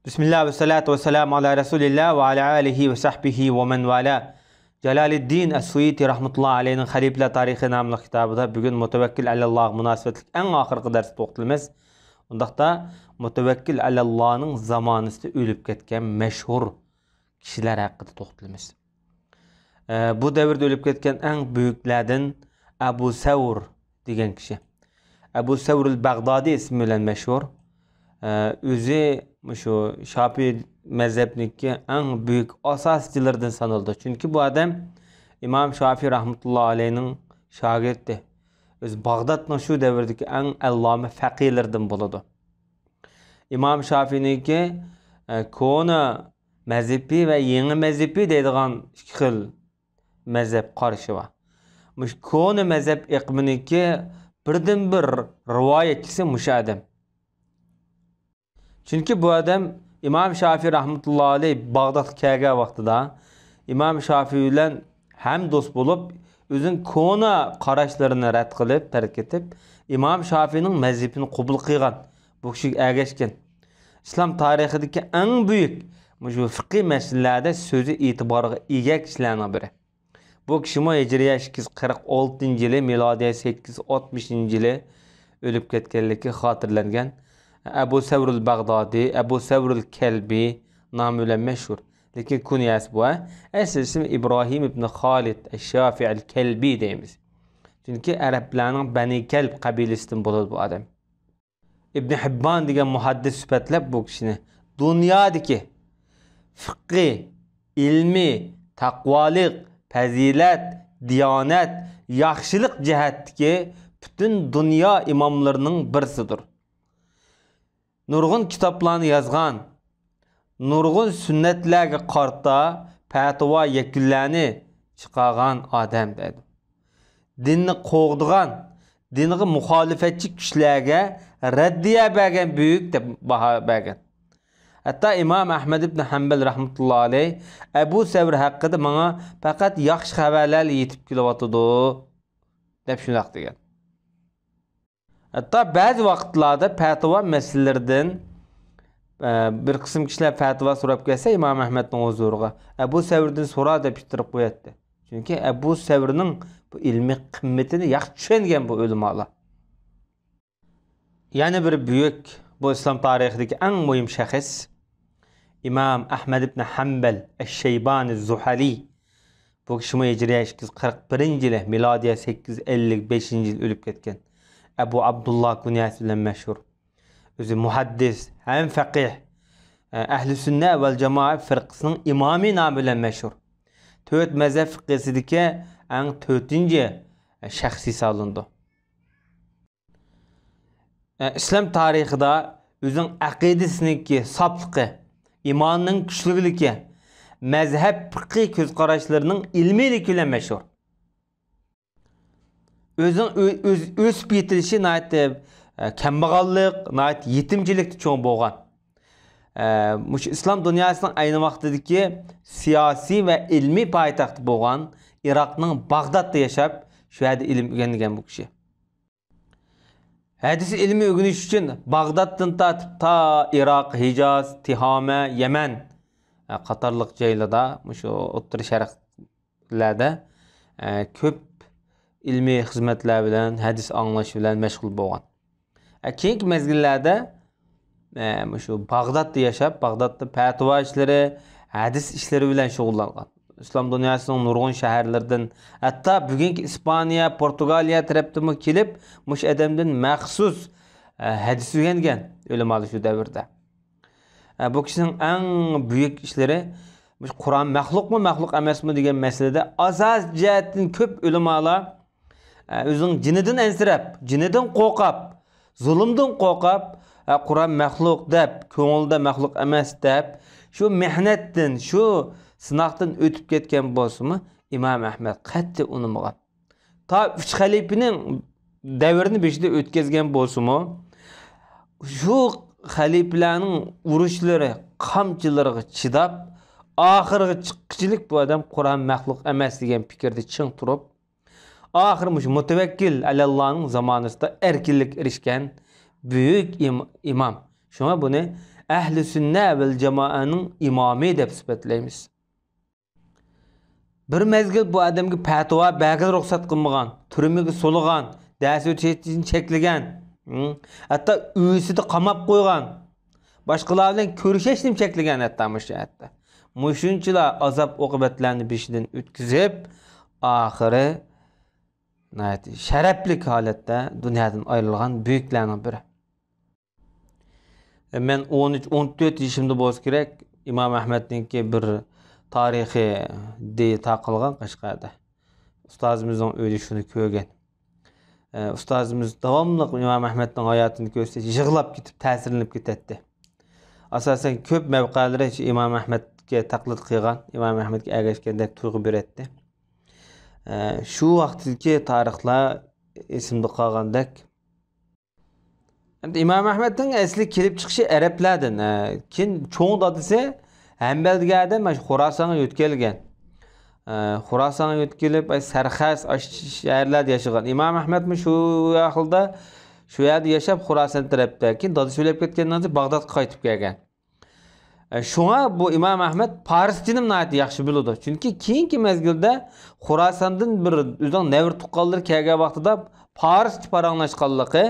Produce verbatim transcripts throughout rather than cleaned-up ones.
بىسمىللا ۋەسسالاتۇ ۋەسسالامۇ ئالا رەسۇلىللا ۋە ئالا ئالىھى ۋە سەھبىھى ۋە مەن ۋالا. جالالىددىن ئەس-سۇيۇتى رەھمەتۇللا ئەلەيھىنىڭ خەلىپىلەر تارىخى ناملىق كىتابىدا بۈگۈن مۇتەۋەككىل ئەلەللاغا مۇناسىۋەتلىك ئەڭ ئاخىرقى دەرستە توختىلىمىز. ئۇنداقتا مۇتەۋەككىل ئەلەللانىڭ زامانىسىدا ئۆلۈپ كەتكەن مەشھۇر كىشىلەر ھەققىدە توختىلىمىز. ئە، بۇ دەۋردە ئۆلۈپ كەتكەن ئەڭ بۈيۈكلەردىن ئەبۇ سەۋر دېگەن كىشى. ئەبۇ سەۋرۇل بەغدادى ئىسمى بىلەن مەشھۇر. ئە، ئۆزى مۇشۇ شاپىي مەزھەپنىڭكى ئەڭ بۈيۈك ئاساسچىلىرىدىن سانىلىدۇ. چۈنكى بۇ ئادەم ئىمام شافىي رەھمەتۇللا ئەلەيھىنىڭ شاگىرتى. ئۆزى باغدادنىڭ شۇ دەۋردىكى ئەڭ ئەللامە فەقىھلىرىدىن بولىدۇ. ئىمام شافىينىڭكى، ئە، كونا مەزھىپى ۋە يېڭى مەزھىپى دەيدىغان ئىككى خىل مەزھەپ قارىشى بار. مۇشۇ كونا مەزھەپ ئېقىمىنىڭكى بىردىنبىر رىۋايەتچىسى مۇشۇ ئادەم. چۈنكى بۇ ئادەم ئىمام شافىي رەھمەتۇللا ئەلەيھ باغدادقا كەلگەن ۋاقتىدا ئىمام شافىي بىلەن ھەم دوست بولۇپ، ئۆزىنىڭ كونا قاراشلىرىنى رەت قىلىپ، تەرك ئېتىپ، ئىمام شافىينىڭ مەزھىپىنى قوبۇل قىلغان، بۇ كىشىگە ئەگەشكەن. ئىسلام تارىخىدىكى ئەڭ بۈيۈك مۇشۇ فىقھىي مەسىلىلەردە سۆزى ئېتىبارغا ئىگە كىشىلەرنىڭ بىرى. بۇ كىشىمۇ ھىجرىيە ئىككى يۈز قىرىق ئالتىنچى يىلى، مىلادىيە سەككىز يۈز ئاتمىشىنچى يىلى ئۆلۈپ كەتكەنلىكى خاتىرىلەنگەن. ئەبۇ سەۋرۇل بەغدادى، ئەبۇ سەۋرۇل كەلبى نامى بىلەن مەشھۇر. لېكىن كۇنيەسى بۇ، ھە؟ ئەسلى ئىسمى ئىبراھىم ئىبن خالىد ئەش-شافىئىل كەلبى دەيمىز. چۈنكى ئەرەبلەرنىڭ بەنى كەلب قەبىلىسىدىن بولىدۇ بۇ ئادەم. ئىبن ھىببان دېگەن مۇھەددىس سۈپەتلەپ بۇ كىشىنى دۇنيادىكى فىقھى، ئىلمىي، تەقۋالىق، پەزىلەت، دىيانەت، ياخشىلىق جەھەتتىكى پۈتۈن دۇنيا ئىماملىرىنىڭ بىرسىدۇر. نۇرغۇن كىتابلارنى يازغان، نۇرغۇن سۈننەتلەرگە قارىتا پەتىۋا يەكۈنلەرنى چىقارغان ئادەم دەيدۇ. دىننى قوغدىغان، دىنغا مۇخالىپەتچى كۈچلەرگە رەددىيە بەرگەن بۈيۈك دەپ باھا بەرگەن. ھەتتا ئىمام ئەھمەد ئىبن ھەمبەل رەھمەتۇللا ئەلەيھ ئەبۇ سەۋر ھەققىدە ماڭا پەقەت ياخشى خەۋەرلەر يېتىپ كېلىۋاتىدۇ دەپ شۇنداق دېگەن. ھەتتا بەزى ۋاقىتلاردا پەتىۋا مەسىلىلىرىدىن، ئە، بىر قىسىم كىشىلەر پەتىۋا سوراپ كەلسە ئىمام ئەھمەدنىڭ ھۇزۇرىغا، «ئەبۇ سەۋردىن سورا» دەپ ئىتتىرىپ قوياتتى. چۈنكى ئەبۇ سەۋرنىڭ بۇ ئىلمىي قىممىتىنى ياخشى چۈشەنگەن بۇ ئۆلىمالار. يەنە بىر بۈيۈك، بۇ ئىسلام تارىخىدىكى ئەڭ مۇھىم شەخس، ئىمام ئەھمەد ئىبن ھەمبەل ئەش-شەيبانى زۇھەلى. بۇ كىشىمۇ ھىجرىيە ئىككى يۈز قىرىق بىرىنچى يىلى، مىلادىيە سەككىز يۈز ئەللىك بەشىنچى يىلى ئۆلۈپ كەتكەن. ئەبۇ ئابدۇللا كۇنيەسى بىلەن مەشھۇر. ئۆزى مۇھەددىس ھەم فەقىھ. ئەھلى سۈننە ۋەل جامائە فىرقىسىنىڭ ئىمامى نامى بىلەن مەشھۇر. تۆت مەزھەپ فىقھىسىدىكى ئەڭ تۆتىنچى شەخس ھېسابلىنىدۇ. ئە، ئىسلام تارىخىدا ئۆزىنىڭ ئەقىدىسىنىڭكى ساپلىقى، ئىمانىنىڭ كۈچلۈكلۈكى، مەزھەپ پىقھىي كۆز قاراشلىرىنىڭ ئىلمىيلىكى بىلەن مەشھۇر. ئۆزىنىڭ ئۆ-، ئۆز-، ئۆسۈپ يېتىلىشى ناھايىتى، ئە، كەمبەغەللىك، ناھايىتى يېتىمچىلىكتە چوڭ بولغان. ئە، مۇشۇ ئىسلام دۇنياسىنىڭ ئەينى ۋاقتىدىكى سىياسىي ۋە ئىلمىي پايتەختى بولغان ئىراقنىڭ باغدادتا ياشاپ، شۇ يەردە ئىلىم ئۆگەنگەن بۇ كىشى. ھەدىس ئىلمى ئۆگىنىش ئۈچۈن باغدادتىن تارتىپ تا ئىراق، ھىجاز، تىھامە، يەمەن، ئە، قاتارلىق جايلاردا، مۇشۇ ئوتتۇرا شەرقلەردە، ئە، كۆپ ئىلمىي خىزمەتلەر بىلەن، ھەدىس ئاڭلاش بىلەن مەشغۇل بولغان. ئە، كېيىنكى مەزگىللەردە، ئە، مۇشۇ باغدادتا ياشاپ، باغدادتا پەتىۋا ئىشلىرى، ھەدىس ئىشلىرى بىلەن شۇغۇللانغان. ئىسلام دۇنياسىنىڭ نۇرغۇن شەھەرلىرىدىن، ھەتتا بۈگۈنكى ئىسپانىيە، پورتۇگالىيە تەرەپتىنمۇ كېلىپ، مۇشۇ ئادەمدىن مەخسۇس، ئە، ھەدىس ئۆگەنگەن ئۆلىمالار شۇ دەۋردە. ئە، بۇ كىشىنىڭ ئەڭ بۈيۈك ئىشلىرى، مۇشۇ قۇرئان مەخلۇقمۇ، مەخلۇق ئەمەسمۇ دېگەن مەسىلىدە ئاساسىي جەھەتتىن كۆپ ئۆلىمالار ئە، ئۆزىنىڭ جېنىدىن ئەنسىرەپ، جېنىدىن قورقاپ، زۇلۇمدىن قورقاپ، ئە، قۇرئان مەخلۇق دەپ، كۆڭلىدە مەخلۇق ئەمەس دەپ، شۇ مېھنەتتىن، شۇ سىناقتىن ئۆتۈپ كەتكەن بولسىمۇ، ئىمام ئەھمەد قەتئىي ئۇنىمىغان. تا ئۈچ خەلىپىنىڭ دەۋرىنى بېشىدا ئۆتكۈزگەن بولسىمۇ، شۇ خەلىپىلەرنىڭ ئۇرۇشلىرى، قامچىلىرىغا چىداپ، ئاخىرىغا چىققۇچىلىك بۇ ئادەم قۇرئان مەخلۇق ئەمەس دېگەن پىكىردە چىڭ تۇرۇپ، ئاخىرى مۇشۇ مۇتەۋەككىل ئەلەللانىڭ زامانىسىدا ئەركىنلىككە ئېرىشكەن بۈيۈك ئىم-، ئىمام. شۇڭا بۇنى ئەھلى سۈننە ۋەل جامائەنىڭ ئىمامى دەپ سۈپەتلەيمىز. بىر مەزگىل بۇ ئادەمگە پەتىۋا بەرگىلى رۇخسەت قىلمىغان، تۈرمىگە سولىغان، دەرس ئۆتۈشتىن چەكلىگەن، ھە؟ ھەتتا ئۆيىسىدە قاماپ قويغان، باشقىلار بىلەن كۆرۈشۈشنى چەكلىگەن ھەتتا مۇشۇ جەھەتتە. مۇشۇنچىلا ئازاب ئوقۇبەتلەرنى بېشىدىن ئۆتكۈزۈپ، ئاخىرى ناھايىتى شەرەپلىك ھالەتتە دۇنيادىن ئايرىلغان بۈيۈكلەرنىڭ بىرى. مەن ئون ئۈچ، ئون تۆت يېشىمدا بولسا كېرەك، ئىمام ئەھمەدنىڭكى بىر تارىخىي دېيى تارقالغان قەشقەردە. ئۇستازىمىزنىڭ ئۆيىدە شۇنى كۆرگەن. ئۇستازىمىز داۋاملىق ئىمام ئەھمەدنىڭ ھاياتىنى كۆرسە يىغلاپ كېتىپ، تەسىرلىنىپ كېتەتتى. ئاساسەن كۆپ مەۋقەلىرى شۇ ئىمام ئەھمەدكە تەقلىد قىلغان، ئىمام ئەھمەدكە ئەگەشكەندەك تۇيغۇ بېرەتتى. شۇ ۋاقىتتىكى تارىخلار ئېسىمدە قالغاندەك. ئەمدى ئىمام ئەھمەدنىڭ ئەسلى كېلىپ چىقىشى ئەرەبلەردىن. ئە، كېيىن چوڭ دادىسى ھەمبەل دېگەن ئادەم مانا شۇ خوراسانغا يۆتكەلگەن. ئە، خوراسانغا يۆتكىلىپ، ئاي، سەرخەس، ئاش-، شەھەرلەردە ياشىغان. ئىمام ئەھمەدمۇ شۇ ئەھلىدە، شۇ يەردە ياشاپ، خوراسان تەرەپتە. كېيىن دادىسى ئۆلۈپ كەتكەندىن كېيىن باغدادقا قايتىپ كەلگەن. ئە، شۇڭا بۇ ئىمام ئەھمەد پارسچىنى ناھايىتى ياخشى بىلىدۇ. چۈنكى كېيىنكى مەزگىلدە خوراساندىن بىر ئۆزىنىڭ نەۋرە تۇغقانلىرى كەلگەن ۋاقتىدا پارسچە پاراڭلاشقانلىقى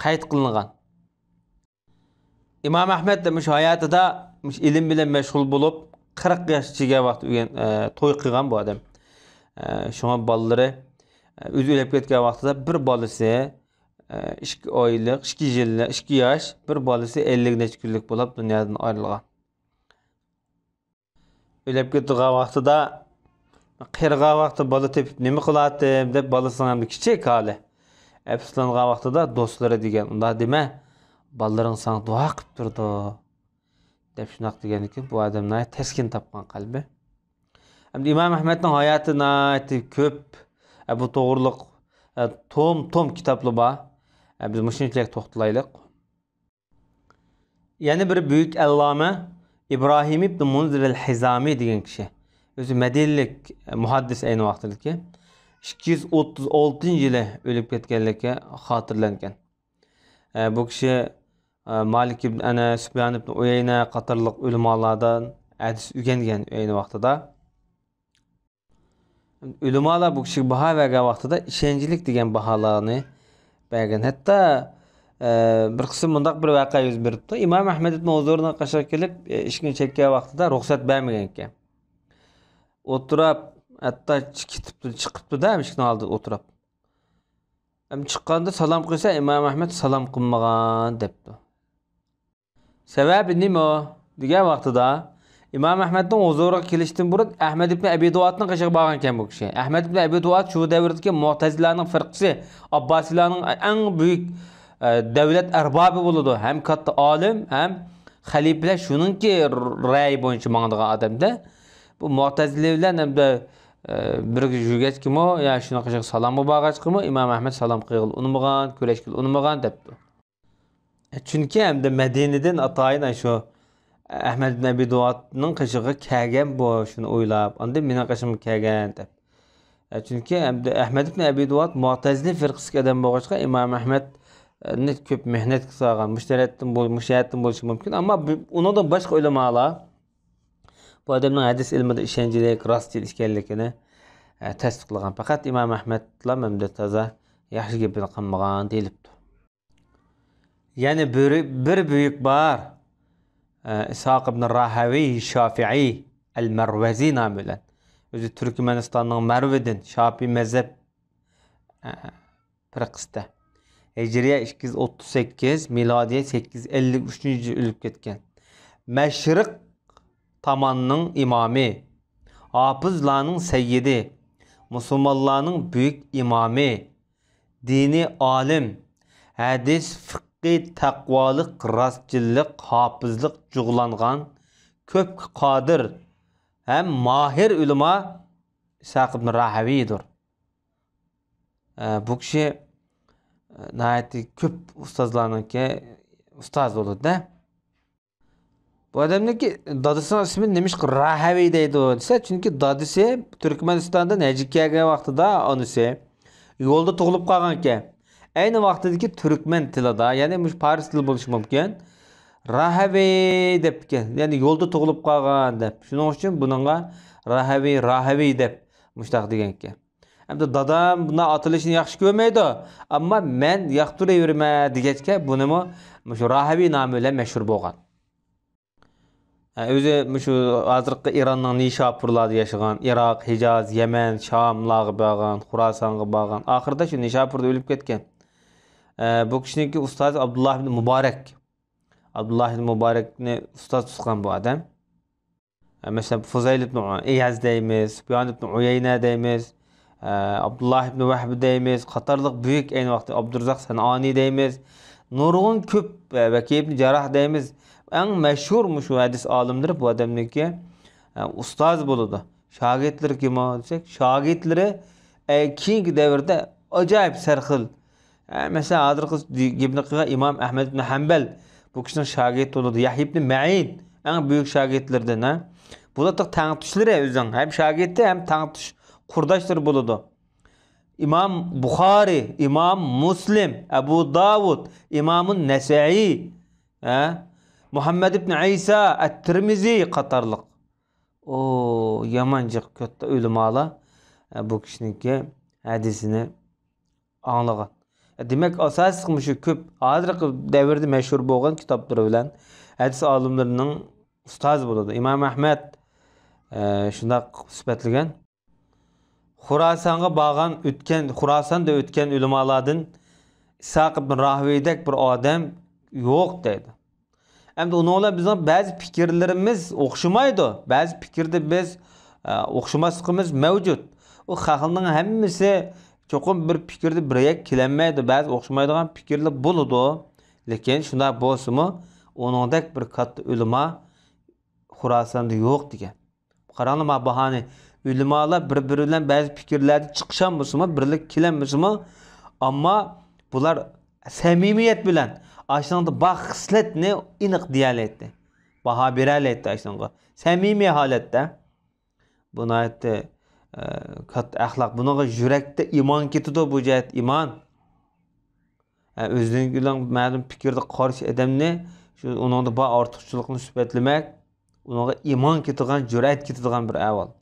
قەيت قىلىنغان. ئىمام ئەھمەد دە مۇشۇ ھاياتىدا مۇشۇ ئىلىم بىلەن مەشغۇل بولۇپ، قىرىق ياشقا كەلگەن ۋاقتى ئۆگەن-، ئە، توي قىلغان بۇ ئادەم. ئە، شۇڭا بالىلىرى، ئە، ئۆزى ئۆلۈپ كەتكەن ۋاقتىدا بىر بالىسى، ئە، ئىككى ئايلىق، ئىككى يىللىق، ئىككى ياش، بىر بالىسى ئەللىك نەچچە كۈنلۈك بولاپ دۇنيادىن ئايرىلغان. ئۆلۈپ كېتىدىغان ۋاقتىدا، قېرىغان ۋاقتىدا بالا تېپىپ نېمە قىلاتتىم دەپ، بالىسىنىڭ ھەم كىچىك ھالى ئەپسۇسلانغان ۋاقتىدا دوستلىرى دېگەن، ئۇنداق دېمە، بالىلىرىڭ ساڭا دۇئا قىلىپ تۇرىدۇ دەپ شۇنداق دېگەندىكىن، بۇ ئادەم ناھايىتى تەسكىن تاپقان قەلبى. ئەمدى ئىمام ئەھمەدنىڭ ھاياتى ناھايىتى كۆپ، ئە، بۇ توغرىلىق، ئە، توم، توم كىتابلار بار. ئە، بىز مۇشۇنچىلىك توختىلايلىق. يەنە بىر بۈيۈك ئەللامە ئىبراھىم ئىبن مۇنزىر ئەل ھىزامى دېگەن كىشى. ئۆزى مەدىنىلىك مۇھەددىس ئەينى ۋاقتىدىكى. ئىككى يۈز ئوتتۇز ئالتىنچى يىلى ئۆلۈپ كەتكەنلىكى خاتىرىلەنگەن. ئە، بۇ كىشى، ئە، مالىك ئىبن ئەنەس، سۇپيان ئىبن ئۇيەينە قاتارلىق ئۆلىمالاردىن ھەدىس ئۆگەنگەن ئەينى ۋاقتىدا. ئۆلىمالار بۇ كىشىگە باھا بەرگەن ۋاقتىدا ئىشەنچلىك دېگەن باھالارنى بەرگەن. ھەتتا، ئە، بىر قىسىم مۇنداق بىر ۋەقە يۈز بېرىپتۇ. ئىمام ئەھمەد ئىبن ھۇزۇرنىڭ قېشىغا كېلىپ، ئە، ئىشىكنى چەككەن ۋاقتىدا رۇخسەت بەرمىگەن ئىكەن. ئولتۇراپ، ھەتتا چىقىپتۇ، چىقىپتۇ-دە، ئىشىكنىڭ ئالدىدا ئولتۇراپ. ئەمدى چىققاندا سالام قىلسا، ئىمام ئەھمەد سالام قىلمىغان دەپتۇ. سەۋەبى نېمە دېگەن ۋاقتىدا، ئىمام ئەھمەدنىڭ ھۇزۇرىغا كېلىشتىن بۇرۇن ئەھمەد ئىبن ئەبى دۇئادنىڭ قېشىغا بارغانىكەن بۇ كىشى. ئەھمەد ئىبن ئەبى دۇئاد شۇ دەۋردىكى مۇئتەزىلەنىڭ فىرقىسى، ئابباسىيلارنىڭ ئەڭ بۈيۈك، ئە، دەۋلەت ئەربابى بولىدۇ. ھەم كاتتا ئالىم، ھەم خەلىپىلەر شۇنىڭكى رەئيى بويىچە ماڭىدىغان ئادەمدە. بۇ مۇئتەزىلە بىلەن ھەمدە، ئە، بىرگە يۈرگەچكىمۇ، يا شۇنىڭ قېشىغا سالامغا بارغاچقىمۇ، ئىمام ئەھمەد سالام قىلغىلى ئۇنىمىغان، كۆرۈشكىلى ئۇنىمىغان دەپتۇ. چۈنكى ئەمدى مەدىنىدىن ئاتايىن شۇ ئەھمەد ئىبن ئەبى دۇئادنىڭ قېشىغا كەلگەن بۇ، شۇنى ئويلاپ، ئاندىن مېنىڭ قېشىمغا كەلگەن دەپ. چۈنكى ئەمدى ئەھمەد ئىبن ئەبى دۇئاد مۇئتەزىلە فىرقىسىدىكى ئادەم بولغاچقا، ئىمام ئەھمەدنى كۆپ مېھنەتكە سالغان، مۇشۇ تەرەپتىن بول-، مۇشۇ جەھەتتىن بولۇشى مۇمكىن. ئەمما بۇ، ئۇنىڭدىن باشقا ئۆلىمالار بۇ ئادەمنىڭ ھەدىس ئىلمىدا ئىشەنچلىك، راستچىل ئىكەنلىكىنى، ئە، تەستىقلىغان. پەقەت ئىمام ئەھمەدلا ئەمدى تازا ياخشى گېپىنى قىلمىغان دېيىلىپتۇ. يەنە بىر، بىر بۈيۈك بار. ئە، ئىسھاق ئىبن راھەۋىي شافىئىي ئەل مەرۋەزى نامى بىلەن. ئۆزى تۈركمەنىستاننىڭ مەرۋىدىن، شافىئىي مەزھەپ، ئە، پىرقىسىدە. ھىجرىيە ئىككى يۈز ئوتتۇز سەككىز، مىلادىيە سەككىز يۈز ئەللىك ئۈچىنچى يىل ئۆلۈپ كەتكەن. مەشرىق تاماننىڭ ئىمامى، ھاپىزلارنىڭ سەييىدى، مۇسۇلمانلارنىڭ بۈيۈك ئىمامى، دىنىي ئالىم، ھەدىس، فىقھى، تەقۋالىق، راستچىللىق، ھاپىزلىق جۇغلانغان، كۆپكە قادىر ھەم ماھىر ئۆلىما ئىسھاق ئىبن راھەۋىيدۇر. ئە، بۇ كىشى، ئە، ناھايىتى كۆپ ئۇستازلارنىڭكى ئۇستازى بولىدۇ-دە. بۇ ئادەمنىڭكى دادىسىنىڭ ئىسمىنى نېمىشقا راھەۋى دەيدۇ دېسە، چۈنكى دادىسى تۈركمەنىستاندىن ھەجگە كەلگەن ۋاقتىدا ئانىسى يولدا تۇغۇلۇپ قالغانىكەن. ئەينى ۋاقتىدىكى تۈركمەن تىلىدا، يەنى مۇشۇ پارس تىلى بولۇشى مۇمكىن، راھەۋى دەپتىكەن. يەنى يولدا تۇغۇلۇپ قالغان دەپ. شۇنىڭ ئۈچۈن بۇنىڭغا راھەۋى، راھەۋى دەپ مۇشتاق دېگەنكەن. ئەمدى دادام بۇنداق ئاتىلىشنى ياخشى كۆرمەيدۇ، ئەمما مەن ياقتۇرۇۋېرىمەن دېگەچكە، بۇنىمۇ مۇشۇ راھەۋى نامى بىلەن مەشھۇر بولغان. ھە، ئۆزى مۇشۇ ھازىرقى ئىراننىڭ نىشاپۇرلاردا ياشىغان، ئىراق، ھىجاز، يەمەن، شاملارغا بارغان، خۇراسانغا بارغان. ئاخىرىدا شۇ نىشاپۇردا ئۆلۈپ كەتكەن. ئە، بۇ كىشىنىڭكى ئۇستازى ئابدۇللا ئىبن مۇبارەك. ئابدۇللا ئىبن مۇبارەكنى ئۇستاز تۇتقان بۇ ئادەم. ئە، مەسىلەن، فۇزەيل ئىبن ئىياز دەيمىز، سۇپيان ئىبن ئۇيەينە دەيمىز، ئە، ئابدۇللا ئىبن ۋەھب دەيمىز، قاتارلىق بۈيۈك ئەينى ۋاقىتتا ئابدۇرزاق سەنئانى دەيمىز، نۇرغۇن كۆپ، ئە، ۋەكىي ئىبن جەرراھ دەيمىز. ئەڭ مەشھۇر مۇشۇ ھەدىس ئالىملىرى بۇ ئادەمنىڭكى، ئە، ئۇستازى بولىدۇ. شاگىرتلىرى كىم دېسەك، شاگىرتلىرى، ئە، كېيىنكى دەۋردە ئاجايىپ سەرخىل. ئە، مەسىلەن، ھازىرقى گېپنى قىلغان ئىمام ئەھمەد ئىبن ھەمبەل بۇ كىشىنىڭ شاگىرتى بولىدۇ. يەھيا ئىبن مەئىن ئەڭ بۈيۈك شاگىرتلىرىدىن، ھە. بۇلار تەڭتۇشلىرى ئۆزىنىڭ، ھەم شاگىرتى، ھەم تەڭتۇش قۇرداشلىرى بولىدۇ. ئىمام بۇخارى، ئىمام مۇسلىم، ئەبۇ داۋۇد، ئىمامۇن نەسەئىي، ھە، مۇھەممەد ئىبن ئەيسا ئەت-تىرمىزى قاتارلىق. ئۇ يامان جىق كاتتا ئۆلىمالار، ئە، بۇ كىشىنىڭكى ھەدىسىنى ئاڭلىغان. دېمەك، ئاساسلىق مۇشۇ كۆپ، ھازىرقى دەۋردە مەشھۇر بولغان كىتابلىرى بىلەن ھەدىس ئالىملىرىنىڭ ئۇستازى بولىدۇ. ئىمام ئەھمەد، ئە، شۇنداق سۈپەتلىگەن. خۇراسانغا بارغان، ئۆتكەن، خۇراساندا ئۆتكەن ئۆلىمالاردىن ئىسھاق ئىبن راھىۋەيدەك بىر ئادەم يوق دەيدۇ. ئەمدى ئۇنىڭ بىلەن بىزنىڭ بەزى پىكىرلىرىمىز ئوخشىمايدۇ. بەزى پىكىردە بىز، ئە، ئوخشىماسلىقىمىز مەۋجۇت. ئۇ خەقنىڭ ھەممىسى چوقۇم بىر پىكىردە بىر يەككە كېلەلمەيدۇ. بەزى ئوخشىمايدىغان پىكىرلەر بولىدۇ. لېكىن شۇنداق بولسىمۇ، ئۇنىڭدەك بىر كاتتا ئۆلىما خۇراساندا يوق دېگەن. قاراڭلار، ما باھانى. ئۆلىمالار بىر-بىرى بىلەن بەزى پىكىرلەردە چىقىشالمىسىمۇ، بىرلىككە كېلەلمىسىمۇ، ئەمما بۇلار سەمىمىيەت بىلەن ئاشۇنىڭدا بار خىسلەتنى ئېنىق دېيەلەيتتى. باھا بېرەلەيتتى ئاشۇنىڭغا. سەمىمىي ھالەتتە. بۇ ناھايىتى، ئە، كاتتا ئەخلاق. بۇنىڭغا يۈرەكتە ئىمان كېتىدۇ، بۇ جەھەت ئىمان. ئە، ئۆزىنىڭ بىلەن مەلۇم پىكىردە قارشى ئادەمنى شۇ ئۇنىڭدا بار ئارتۇقچىلىقنى سۈپەتلىمەك، ئۇنىڭغا ئىمان كېتىدىغان، جۈرئەت كېتىدىغان بىر ئەھۋال.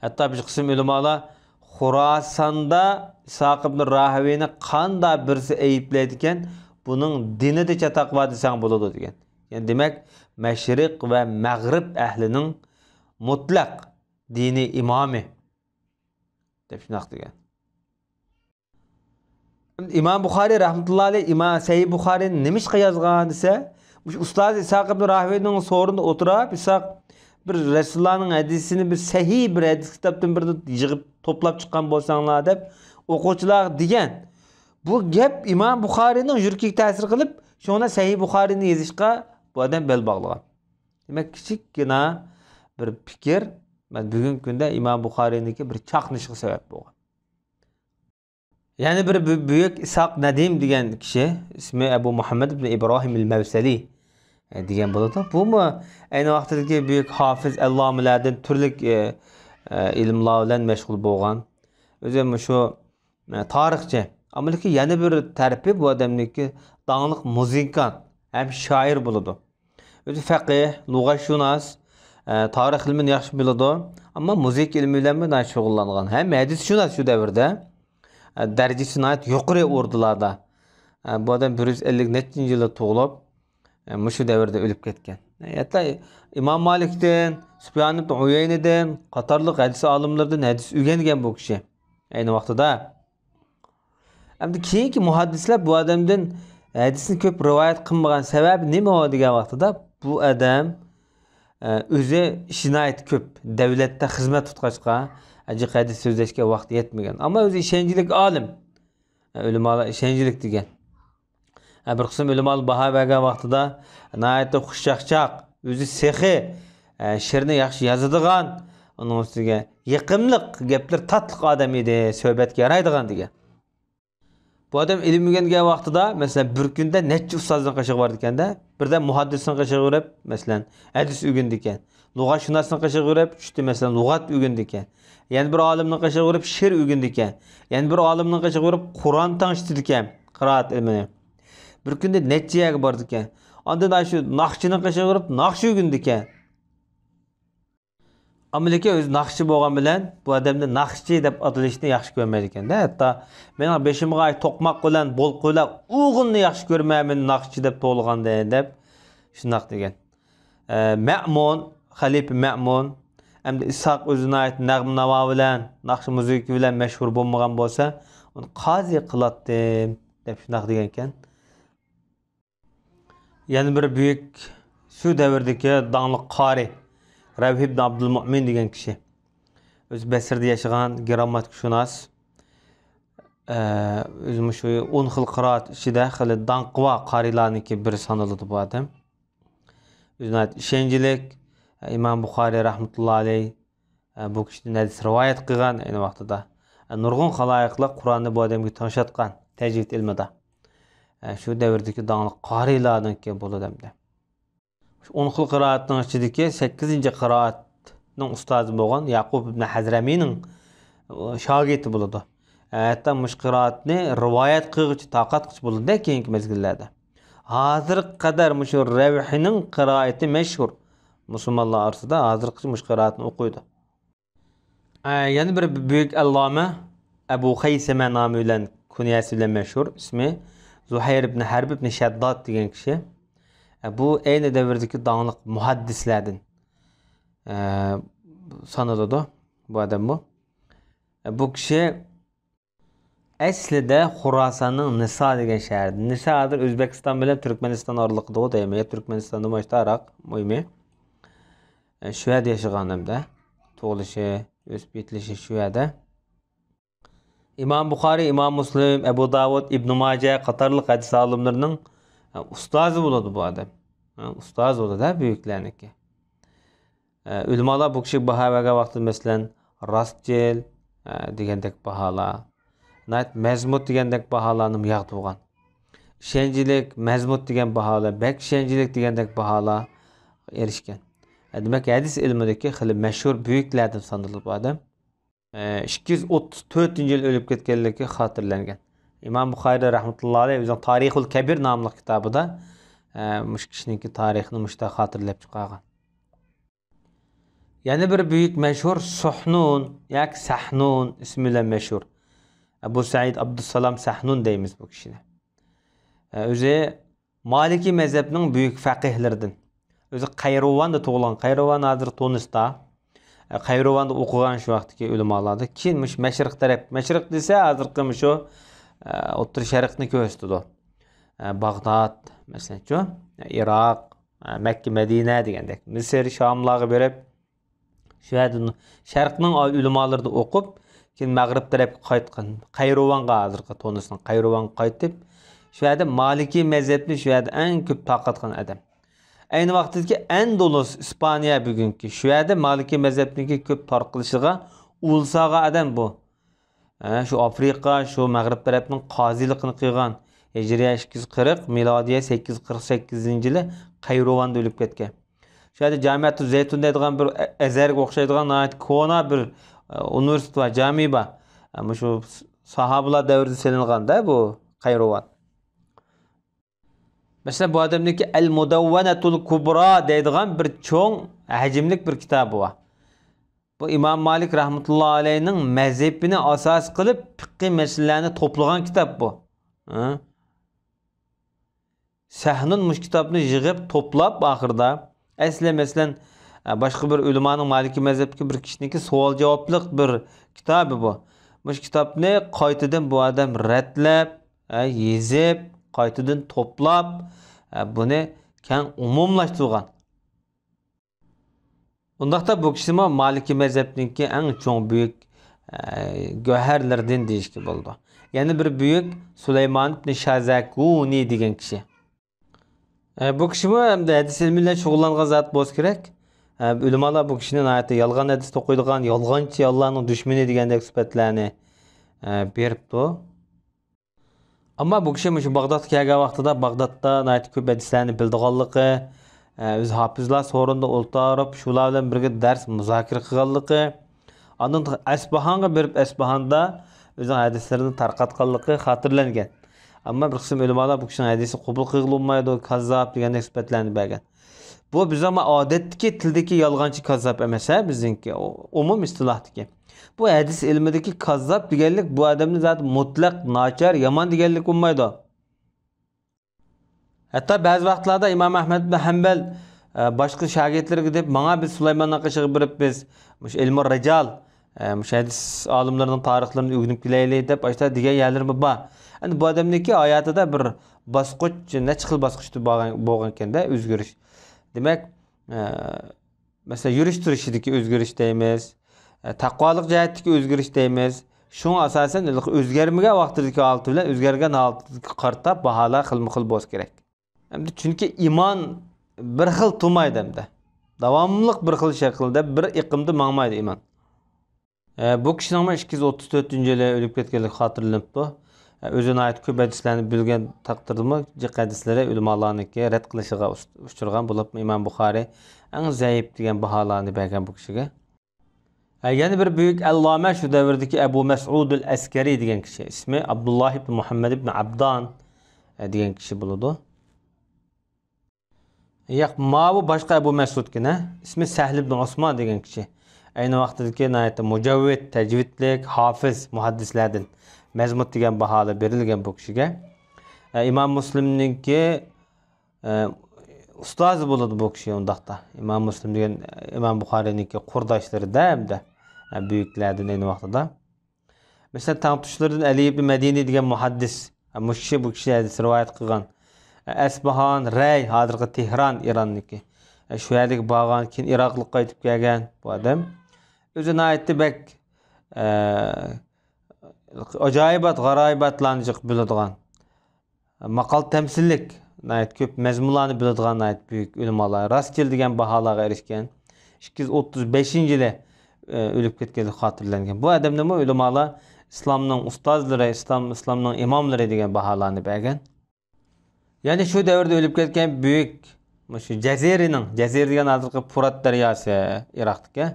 ھەتتا بىر قىسىم ئۆلىمالار خۇراساندا ئىسھاق ئىبن راھىۋىنى قانداق بىرسى ئەيىبلەيدىكەن، بۇنىڭ دىنىدا چاتاق بار دېسەڭ بولىدۇ دېگەن. يەنى دېمەك، مەشرىق ۋە مەغرىب ئەھلىنىڭ مۇتلەق دىنىي ئىمامى دەپ شۇنداق دېگەن. ئىمام بۇخارىي رەھمەتۇللا ئەلەيھ ئىمام سەھىھ بۇخارىينى نېمىشقا يازغان دېسە، مۇشۇ ئۇستازى ئىسھاق ئىبن راھىۋەينىڭ سورۇنىدا ئولتۇرۇپ، ئىسھاق بىر رەسۇلۇللانىڭ ھەدىسىنى بىر سەھىھ بىر ھەدىس كىتابتىن بىرنى يىغىپ توپلاپ چىققان بولساڭلار دەپ ئوقۇغۇچىلارغا دېگەن. بۇ گەپ ئىمام بۇخارىينىڭ يۈرىكىگە تەسىر قىلىپ، شۇڭا سەھىھ بۇخارىينى يېزىشقا بۇ ئادەم بەل باغلىغان. دېمەك، كىچىككىنە بىر پىكىر، مانا بۈگۈنكى كۈندە ئىمام بۇخارىينىڭكى بىر چاقنىشىغا سەۋەب بولغان. يەنە بىر بۈ-، بۈيۈك ئىسھاق نەدىم دېگەن كىشى، ئىسمى ئەبۇ مۇھەممەد ئىبن ئىبراھىم ئەل مەۋسەلى، ئە، دېگەن بولىدۇ. بۇمۇ ئەينى ۋاقتىدىكى بۈيۈك ھافىز، ئەللامىلەردىن تۈرلۈك، ئە، ئە، ئىلىملار بىلەن مەشغۇل بولغان. ئۆزى مۇشۇ، ئە، تارىخچى. ئەمما لېكىن يەنە بىر تەرىپى بۇ ئادەمنىڭكى داڭلىق مۇزىكانت ھەم شائىر بولىدۇ. ئۆزى فەقىھ، لۇغەتشۇناس، ئە، تارىخ ئىلمىنى ياخشى بىلىدۇ. ئەمما مۇزىكا ئىلمى بىلەنمۇ ناھايىتى شۇغۇللانغان. ھەم ھەدىسشۇناس شۇ دەۋردە. ئە، دەرىجىسى ناھايىتى يۇقىرى ئوردىلاردا. ئە، بۇ ئادەم بىر يۈز ئەللىك نەچچىنچى يىلدا تۇغۇلۇپ، ئە، مۇشۇ دەۋردە ئۆلۈپ كەتكەن. ھەتتا ئىمام مالىكتىن، سۇپيان ئىبن ئۇيەينىدىن قاتارلىق ھەدىس ئالىملىرىدىن ھەدىس ئۆگەنگەن بۇ كىشى. ئەينى ۋاقتىدا. ئەمدى كېيىنكى مۇھەددىسلەر بۇ ئادەمدىن ھەدىسنى كۆپ رىۋايەت قىلمىغان سەۋەبى نېمە دېگەن ۋاقتىدا، بۇ ئادەم، ئە، ئۆزى ئىشى ناھايىتى كۆپ، دەۋلەتتە خىزمەت تۇتقاچقا، جىق ھەدىس سۆزلەشكە ۋاقتى يەتمىگەن. ئەمما ئۆزى ئىشەنچلىك ئالىم. ئە، ئۆلىمالار ئىشەنچلىك دېگەن. ئە، بىر قىسىم ئۆلىمالار باھا بەرگەن ۋاقتىدا ناھايىتى خۇشچاقچاق، ئۆزى سېخىي، ئە، شېئىرنى ياخشى يازىدىغان، ئۇنىڭ ئۈستىگە يېقىملىق، گەپلىرى تاتلىق ئادەم ئىدى، سۆھبەتكە يارايدىغان دېگەن. بۇ ئادەم ئىلىم ئۆگەنگەن ۋاقتىدا، مەسىلەن، بىر كۈندە نەچچە ئۇستازنىڭ قېشىغا بارىدىكەن-دە، بىردەم مۇھەددىسنىڭ قېشىغا بېرىپ، مەسىلەن، ھەدىس ئۆگىنىدىكەن. لۇغەتشۇناسنىڭ قېشىغا بېرىپ، چۈشتە، مەسىلەن، لۇغەت ئۆگىنىدىكەن. يەنە بىر ئالىمنىڭ قېشىغا بېرىپ، شېئىر ئۆگىنىدىكەن. يەنە بىر ئالىمنىڭ قېشىغا بېرىپ، قۇرئان تەڭشىتىدىكەن، قىرائەت ئىلمىنى. بىر كۈندە نەچچە يەرگە بارىدىكەن. ئاندىن ئاشۇ ناخشىنىڭ قېشىغا بېرىپ ناخشا ئۆگىنىدىكەن. ئەمما لېكىن ئۆزى ناخشىچى بولغان بىلەن بۇ ئادەمنى ناخشىچى دەپ ئاتىلىشنى ياخشى كۆرمەيدىكەن-دە. ھەتتا مېنىڭ بېشىمغا توقماق بىلەن بولقا بىلەن ئۇرغىنىنى ياخشى كۆرمەيمەن، ناخشىچى دەپ توۋلىغاندىن دەپ شۇنداق دېگەن. ئە، مەمۇن، خەلىپە مەمۇن ھەمدە ئىسھاق ئۆزى ناھايىتى نەغمە ناۋا بىلەن، ناخشا مۇزىكا بىلەن مەشھۇر بولمىغان بولسا، ئۇنى قازى قىلاتتىم دەپ شۇنداق دېگەنكەن. يەنە بىر بۈيۈك شۇ دەۋردىكى داڭلىق قارى رەۋھ ئىبن ئابدۇلمۇئمىن دېگەن كىشى. ئۆزى بەسرىدە ياشىغان گىرامماتىكىشۇناس. ئە، ئۆزى مۇشۇ ئون خىل قىرائەت ئىچىدە خېلى داڭقى بار قارىيلارنىڭكى بىرى سانىلىدۇ بۇ ئادەم. ئۆزى ناھايىتى ئىشەنچلىك، ئىمام بۇخارىي رەھمەتۇللا ئەلەيھ، ئە، بۇ كىشىدىن ھەدىس رىۋايەت قىلغان ئەينى ۋاقتىدا. ئە، نۇرغۇن خالايىقلار قۇرئاننى بۇ ئادەمگە تىڭشاتقان تەجۋىد ئىلمىدا. ئە، شۇ دەۋردىكى داڭلىق قارىيلاردىنكى بولىدۇ ئەمدى. شۇ ئون خىل قىرائەتنىڭ ئىچىدىكى سەككىزىنچى قىرائەتنىڭ ئۇستازى بولغان يەقۇب ئىبن ھەزرەمىنىڭ، ئە، شاگىرتى بولىدۇ. ئە، ھەتتا مۇشۇ قىرائەتنى رىۋايەت قىلغۇچى، تارقاتقۇچى بولىدۇ كېيىنكى مەزگىللەردە. ھازىرغا قەدەر مۇشۇ رەۋھىنىڭ قىرائىتى مەشھۇر. مۇسۇلمانلار ئارىسىدا ھازىرغىچە مۇشۇ قىرائەتنى ئوقۇيدۇ. ئە، يەنە بىر بۈيۈك ئەللامە ئەبۇ خەيسەمە نامى بىلەن، كۇنيەسى بىلەن مەشھۇر، ئىسمى زۇھەير ئىبن ھەرب ئىبن شەدداد دېگەن كىشى. ئە، بۇ ئەينى دەۋردىكى داڭلىق مۇھەددىسلەردىن، ئە، سانىلىدۇ بۇ ئادەممۇ. ئە، بۇ كىشى ئەسلىدە خوراساننىڭ نىسا دېگەن شەھىرىدە. نىسا ھازىر ئۆزبېكىستان بىلەن تۈركمەنىستان ئارىلىقىدىغۇ دەيمەن. يا تۈركمەنىستاندىمۇ ئاشتاراق مۇھىمى. ئە، شۇ يەردە ياشىغان ھەمدە تۇغۇلۇشى، ئۆسۈپ يېتىلىشى شۇ يەردە. ئىمام بۇخارىي، ئىمام مۇسلىم، ئەبۇ داۋۇد، ئىبنۇ ماجە قاتارلىق ھەدىس ئالىملىرىنىڭ، ئە، ئۇستازى بولىدۇ بۇ ئادەم. ئە، ئۇستازى بولىدۇ-دە بۈيۈكلەرنىڭكى. ئە، ئۆلىمالار بۇ كىشىگە باھا بەرگەن ۋاقتىدا، مەسىلەن، راستچىل، ئە، دېگەندەك باھالار، ناھايىتى مەزمۇت دېگەندەك باھالارنىمۇ ياغدۇرغان. ئىشەنچلىك، مەزمۇت دېگەن باھالار، بەك ئىشەنچلىك دېگەندەك باھالار ئېرىشكەن. ئە، دېمەك، ھەدىس ئىلمىدىكى خېلى مەشھۇر بۈيۈكلەردىن سانىلىدۇ بۇ ئادەم. ئە، ئىككى يۈز ئوتتۇز تۆتىنچى يىلى ئۆلۈپ كەتكەنلىكى خاتىرىلەنگەن. ئىمام بۇخارىي رەھمەتۇللا ئەلەيھ ئۆزىنىڭ تارىخۇل كەبىر ناملىق كىتابىدا، ئە، مۇشۇ كىشىنىڭكى تارىخىنى مۇشۇنداق خاتىرىلەپ چىقارغان. يەنە بىر بۈيۈك مەشھۇر سۇھنۇن ياكى سەھنۇن ئىسمى بىلەن مەشھۇر. ئەبۇ سەئىد ئابدۇسسالام سەھنۇن دەيمىز بۇ كىشىنى. ئە، ئۆزى مالىكىي مەزھەپنىڭ بۈيۈك فەقىھلىرىدىن. ئۆزى قەيرۇۋاندا تۇغۇلغان. قەيرۇۋان ھازىر تۇنىستا. ئە، قەيرۇۋاندا ئوقۇغان شۇ ۋاقىتتىكى ئۆلىمالاردا. كېيىن مۇشۇ مەشرىق تەرەپ، مەشرىق دېسە ھازىرقى مۇشۇ، ئە، ئوتتۇرا شەرقنى كۆرسىتىدۇ. ئە، باغداد، مەسىلەنچۇ، ئىراق، ئە، مەككە، مەدىنە دېگەندەك. مىسىر، شاملارغا بېرىپ، شۇ يەردىن شەرقنىڭ ئۆلىمالىرىدا ئوقۇپ، كېيىن مەغرىب تەرەپكە قايتقان. قەيرۇۋانغا، ھازىرقى تونۇسنىڭ قەيرۇۋانغا قايتىپ، شۇ يەردە مالىكىي مەزھەپنى شۇ يەردە ئەڭ كۆپ تارقاتقان ئادەم. ئەينى ۋاقتىدىكى ئەندۇلۇس، ئىسپانىيە بۈگۈنكى، شۇ يەردە مالىكىي مەزھەپنىڭكى كۆپ تارقىلىشىغا ئۇل سالغان ئادەم بۇ. ھە، شۇ ئافرىقا، شۇ مەغرىب تەرەپنىڭ قازىلىقىنى قىلغان. ھىجرىيە ئىككى يۈز قىرىق، مىلادىيە سەككىز يۈز قىرىق سەككىزىنچى يىلى قەيرۇۋاندا ئۆلۈپ كەتكەن. شۇ يەردە جامىئەتۇ زەيتۇن دەيدىغان بىر ئە-، ئەزھەرگە ئوخشايدىغان ناھايىتى كونا بىر، ئە، ئۇنىۋېرسىتېت بار، جامى بار. ئە، مۇشۇ ساھابىلار دەۋرىدە سېلىنغان-دە بۇ قەيرۇۋان. مەسىلەن، بۇ ئادەمنىڭكى ئەل مۇدەۋۋەنەتۇل كۇبرا دەيدىغان بىر چوڭ ھەجىملىك بىر كىتابى بار. بۇ ئىمام مالىك رەھمەتۇللا ئەلەيھنىڭ مەزھىپىنى ئاساس قىلىپ پىققىي مەسىلىلەرنى توپلىغان كىتاب بۇ. ھە؟ سەھنۇن مۇشۇ كىتابنى يىغىپ، توپلاپ ئاخىرىدا، ئەسلى مەسىلەن، باشقا بىر ئۆلىمانىڭ، مالىكىي مەزھەپتىكى بىر كىشىنىڭكى سوئال-جاۋابلىق بىر كىتابى بۇ. مۇشۇ كىتابنى قايتىدىن بۇ ئادەم رەتلەپ، يېزىپ، قايتىدىن توپلاپ، بۇنى كەڭ ئومۇملاشتۇرغان. ئۇنداقتا بۇ كىشىمۇ مالىكىي مەزھەپنىڭكى ئەڭ چوڭ بۈيۈك، ئە، گۆھەرلىرىدىن دېيىشكە بولىدۇ. يەنە بىر بۈيۈك سۇلايمان ئىبنى شازاكۇنى دېگەن كىشى. ئە، بۇ كىشىمۇ ئەمدى ھەدىس ئىلمى بىلەن شۇغۇللانغان زات بولسا كېرەك. ئە، ئۆلىمالار بۇ كىشىنى ناھايىتى يالغان ھەدىس توقۇيدىغان، يالغانچى، ئاللانىڭ دۈشمىنى دېگەندەك سۈپەتلەرنى، ئە، بېرىپتۇ. ئەمما بۇ كىشى مۇشۇ باغدادقا كەلگەن ۋاقتىدا باغدادتا ناھايىتى كۆپ ھەدىسلەرنى بىلىدىغانلىقى، ئە، ئۆزى ھاپىزلار سورۇنىدا ئولتۇرۇپ، شۇلار بىلەن بىرگە دەرس مۇزاكىرە قىلغانلىقى، ئاندىن ئەسپىھانغا بېرىپ، ئەسپىھاندا ئۆزىنىڭ ھەدىسلىرىنى تارقاتقانلىقى خاتىرىلەنگەن. ئەمما بىر قىسىم ئۆلىمالار بۇ كىشىنىڭ ھەدىسى قوبۇل قىلغىلى بولمايدۇ، كاززاپ دېگەندەك سۈپەتلەرنى بەرگەن. بۇ بىز ئەمما ئادەتتىكى تىلدىكى يالغانچى كاززاپ ئەمەس، ھە، بىزنىڭكى ئۇ-، ئومۇم ئىستىلاھتىكى. بۇ ھەدىس ئىلمىدىكى كاززاپ دېگەنلىك بۇ ئادەمنى زادى مۇتلەق ناچار، يامان دېگەنلىك بولمايدۇ. ھەتتا بەزى ۋاقىتلاردا ئىمام ئەھمەد ئىبن ھەمبەل، ئە، باشقا شاگىرتلىرىگە دەپ، ماڭا بىز سۇلايماننىڭ قېشىغا بېرىپ، بىز مۇشۇ ئىلمۇ رىجال، ئە، مۇشۇ ھەدىس ئالىملىرىنىڭ تارىخلىرىنى ئۆگىنىپ كېلەيلى دەپ، ئاشۇنداق دېگەن يەرلىرىمۇ بار. ئەمدى بۇ ئادەمنىڭكى ھاياتىدا بىر باسقۇچ، نەچچە خىل باسقۇچتا بولغان، بولغانكەن-دە ئۆزگىرىش. دېمەك، ئە، مەسىلەن، يۈرۈش تۇرۇشىدىكى ئۆزگىرىش دەيمىز. ئە، تەقۋالىق جەھەتتىكى ئۆزگىرىش دەيمىز. شۇڭا ئاساسەن ئۆزگەرمىگەن ۋاقتىدىكى ھالىتى بىلەن ئۆزگەرگەن ھالىتىگە قارىتا باھالار خىلمۇ خىل بولسا كېرەك. ئەمدى چۈنكى ئىمان بىر خىل تۇرمايدۇ ئەمدى. داۋاملىق بىر خىل شەكىلدە، بىر ئېقىمدا ماڭمايدۇ ئىمان. ئە، بۇ كىشىنىڭمۇ ئىككى يۈز ئوتتۇز تۆتىنچى يىلى ئۆلۈپ كەتكەنلىكى خاتىرىلىنىپتۇ. ئە، ئۆزى ناھايىتى كۆپ ھەدىسلەرنى بىلگەن تەقدىردىمۇ جىق ھەدىسلىرى ئۆلىمالارنىڭكى رەت قىلىشىغا ئۇس-، ئۇچرىغان بولۇپمۇ ئىمام بۇخارىي ئەڭ زەئىپ دېگەن باھالارنى بەرگەن بۇ كىشىگە. ھە، يەنە بىر بۈيۈك ئەللامە شۇ دەۋردىكى ئەبۇ مەسئۇدۇل ئەسكەرى دېگەن كىشى. ئىسمى ئابدۇللاھ ئىبن مۇھەممەد ئىبن ئابدان، ئە، دېگەن كىشى بولىدۇ. ياق، ماۋۇ باشقا ئەبۇ مەسئۇدكىن، ھە؟ ئىسمى سەھل ئىبن ئوسمان دېگەن كىشى. ئەينى ۋاقتىدىكى ناھايىتى مۇجەۋۋىد، تەجۋىدلىك، ھافىز، مۇھەددىسلەردىن. مەزمۇت دېگەن باھالار بېرىلگەن بۇ كىشىگە. ئە، ئىمام مۇسلىمنىڭكى ئە، ئۇستازى بولىدۇ بۇ كىشى ئۇنداقتا. ئىمام مۇسلىم دېگەن ئىمام بۇخارىينىڭكى قۇرداشلىرىدا ھەمدە، ئە، بۈيۈكلەردىن ئەينى ۋاقتىدا. مەسىلەن، تەڭتۇشلىرىدىن ئەلى ئىبن مەدىنى دېگەن مۇھەددىس. ئە، مۇشۇ كىشى بۇ كىشى ھەدىس رىۋايەت قىلغان. ئە، ئەسپىھان، رەي، ھازىرقى تېھران، ئىراننىڭكى. ئە، شۇ يەردىكى بارغان، كېيىن ئىراقلىققا قايتىپ كەلگەن بۇ ئادەم. ئۆزى ناھايىتى بەك، ئە، ئاجايىبات، غارايىباتلارنى جىق بىلىدىغان. ماقال تەمسىللىك، ناھايىتى كۆپ مەزمۇنلارنى بىلىدىغان ناھايىتى بۈيۈك ئۆلىمالار، راستچىل دېگەن باھالارغا ئېرىشكەن. ئىككى يۈز ئوتتۇز بەشىنچى يىلى، ئە، ئۆلۈپ كەتكەنلىكى خاتىرىلەنگەن. بۇ ئادەمنىمۇ ئۆلىمالار ئىسلامنىڭ ئۇستازلىرى، ئىسلام، ئىسلامنىڭ ئىماملىرى دېگەن باھالارنى بەرگەن. يەنى شۇ دەۋردە ئۆلۈپ كەتكەن بۈيۈك، مۇشۇ جەزىرىنىڭ، جەزىرە دېگەن ھازىرقى پۇرات دەرياسى ئىراقتىكى،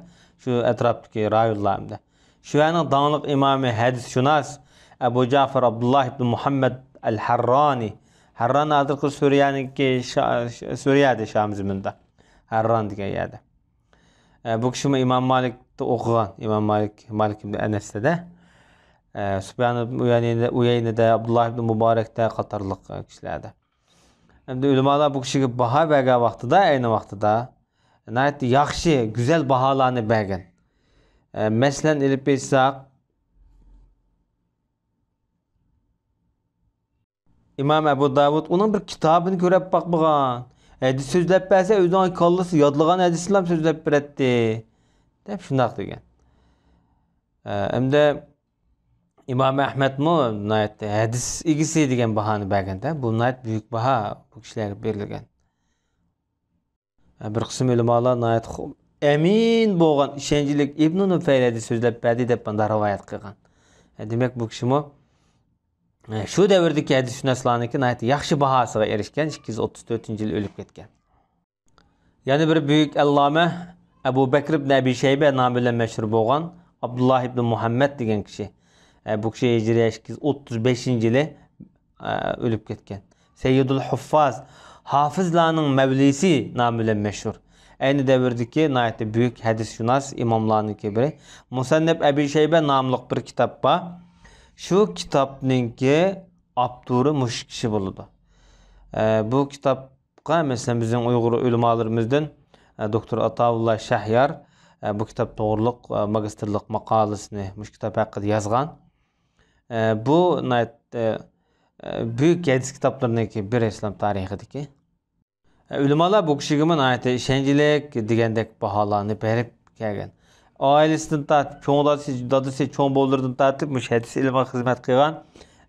شۇ ئەتراپتىكى رايونلار ئەمدى. شۇ يەرنىڭ داڭلىق ئىمامى، ھەدىسشۇناس ئەبۇ جەفەر ئابدۇللاھ ئىبن مۇھەممەد ئەل ھەررانى. ھەرران ھازىرقى سۈرىيەنىڭكى شا-، سۈرىيەدە، شام زېمىنىدا. ھەرران دېگەن يەردە. ئە، بۇ كىشىمۇ ئىمام مالىكتا ئوقۇغان. ئىمام مالىك، مالىك ئىبن ئەنەستە. ئە، سۇپيان ئىبن ئۇيەينىدە، ئۇيەينىدە، ئابدۇللاھ ئىبن مۇبارەكتە قاتارلىق، ئە، كىشىلەردە. ئەمدى ئۆلىمالار بۇ كىشىگە باھا بەرگەن ۋاقتىدا، ئەينى ۋاقتىدا ناھايىتى ياخشى، گۈزەل باھالارنى بەرگەن. ئە، مەسىلەن، ئېلىپ ئېيتساق، ئىمام ئەبۇ داۋۇد ئۇنىڭ بىر كىتابىنى كۆرۈپ باقمىغان. ھەدىس سۆزلەپ بەرسە، ئۆزىنىڭ كاللىسى يادلىغان ھەدىسلەرنى سۆزلەپ بېرەتتى، دەپ شۇنداق دېگەن. ئە، ئەمدى ئىمام ئەھمەدمۇ ناھايىتى ھەدىس ئىگىسى دېگەن باھانى بەرگەندە، بۇ ناھايىتى بۈيۈك باھا بۇ كىشىلەرگە بېرىلگەن. بىر قىسىم ئۆلىمالار ناھايىتى خو-، ئەمىن بولغان، ئىشەنچلىك ئىبنۇ نۇفەيل ھەدىس سۆزلەپ بەردى دەپ مۇنداق رىۋايەت قىلغان. دېمەك، بۇ كىشىمۇ شۇ دەۋردىكى ھەدىسشۇناسلارنىڭكى ناھايىتى ياخشى باھاسىغا ئېرىشكەن، ئىككى يۈز ئوتتۇز تۆتىنچى يىلى ئۆلۈپ كەتكەن. يەنە بىر بۈيۈك ئەللامە ئەبۇ بەكر ئىبن ئەبى شەيبە نامى بىلەن مەشھۇر بولغان ئابدۇللاھ ئىبن مۇھەممەد دېگەن كىشى. ئە، بۇ كىشى ھىجرىيە ئىككى يۈز ئوتتۇز بەشىنچى يىلى، ئە، ئۆلۈپ كەتكەن. سەييىدۇل ھۇففاز، ھافىزلارنىڭ مەۋلىسى نامى بىلەن مەشھۇر. ئەينى دەۋردىكى ناھايىتى بۈيۈك ھەدىسشۇناس ئىماملارنىڭكى بىرى. مۇسەننەپ ئەبى شەيبە ناملىق بىر كىتاب بار. شۇ كىتابنىڭكى ئاپتورى مۇشۇ كىشى بولىدۇ. ئە، بۇ كىتاب قا، مەسىلەن، بىزنىڭ ئۇيغۇر ئۆلىمالىرىمىزدىن، ئە، دوكتور ئاتاۋۇللا شەھيار، ئە، بۇ كىتاب توغرۇلۇق، ئە، ماگىستىرلىق ماقالىسىنى مۇشۇ كىتاب ھەققىدە يازغان. ئە، بۇ ناھايىتى، ئە، ئە، بۈيۈك ھەدىس كىتابلىرىنىڭكى بىرى ئىسلام تارىخىدىكى. ئە، ئۆلىمالار بۇ كىشىگىمۇ ناھايىتى ئىشەنچلىك دېگەندەك باھالارنى بېرىپ كەلگەن. ئائىلىسىدىن تارتىپ، چوڭ دادىسى، دادىسى، چوڭ بوۋىلىرىدىن تارتىپ مۇشۇ ھەدىس ئىلمىغا خىزمەت قىلغان،